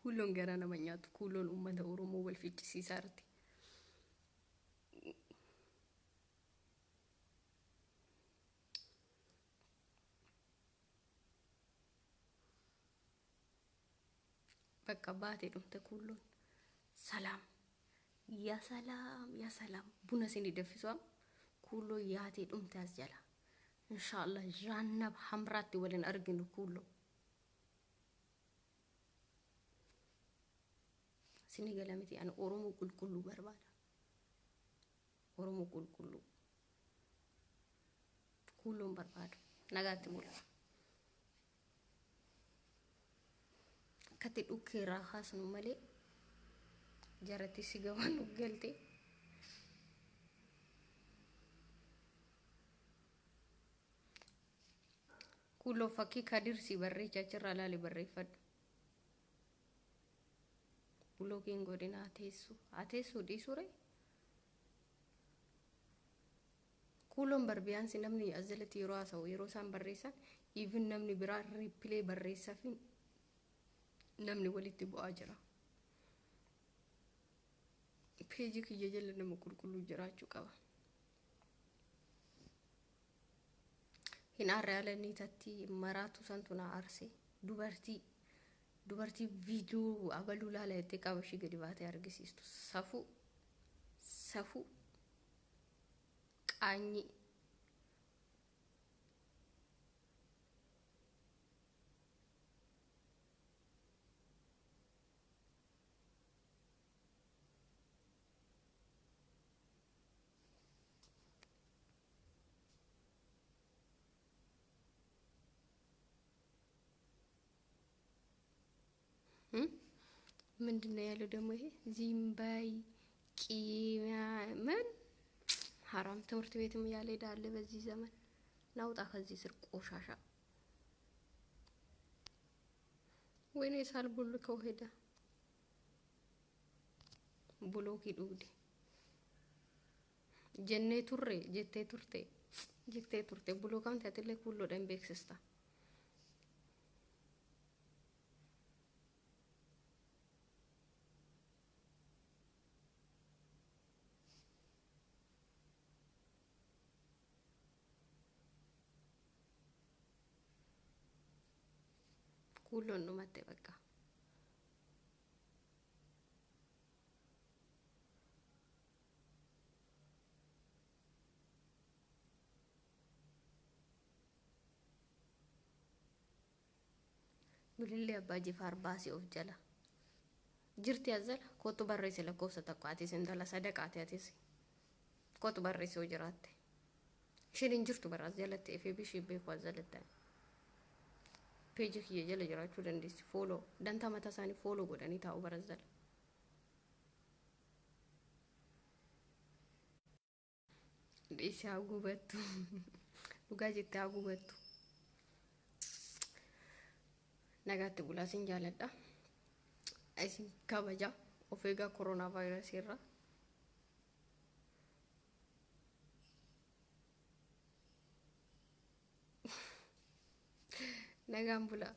Kuuloon garaa nama nyaatu. Kuuloon uummata Oromoo wal ficcisiisaa jirti. Bakka baatee dhumte kuulloon. Salaam. Yaa salaam yaa salaam. Buna isin danfisu am. Kuulloo yaatee dhumte as jala. Inshaallah jaannab hamraatti waliin arginu kuulloo. Isin gala miti ani Oromoo qulqulluu barbaada. Oromoo qulqulluu. Kuulloon barbaadu. Nagaatti bula. Akkatti dhukkee irraa kaasnu malee jaratti si gabaan nu galte. Kuulloo fakkii Kadir si barreecha achirraa ilaali barreeffadhu. Bulookiin godina haa teessu. Haa teessuu dhiisuu ree? Kuuloon barbiyaansi namni as jalatti yeroo haasa'u yeroo isaan barreessan even namni biraa riippilee barreessaa fi namni walitti bu'aa jira. Peejii kiyya jala nama qulqulluu jiraachuu qaba. Hin aarre alanii tatti maraatu santu na aarse dubartii dubartii viidiyoo abaluu laala jettee qaama ishii gadi baatee argisiistu safuu safuu qaanyii. ምንድን ነው ያለው ደግሞ ይሄ ዚምባይ ቂምን ሀራም ትምህርት ቤትም እያለ ሄዳለ በዚህ ዘመን ናውጣ ከዚህ ስር ቆሻሻ። ወይኔ ሳልቦልከው ሄደ። Bulookii dhugde jennee turre jettee turte jettee turte bulookamte atillee kuulloodhaan beeksista. Kuulloon dhumatte bakka. Bilillee Abbaa Jifaar baasii of jala. Jirti as jala kootu barreessi lakkoofsa tokko atis intala sadaqaati atis kootu barreessi yoo jiraatte. Isheen hin jirtu bara as jalatti FB ishee beeku as jalatti. Peejii kiyya jala jiraachuu dandeessi fooloo dantaa mataa isaanii fooloo godhanii taa'u bara as jala. Dhiisi haa gubattu. Dhugaa jette haa gubattu. Nagaatti bulaa sin jaaladha. Isin kabaja of eegaa koronaa vaayirasii irraa. Nagaan bulaa.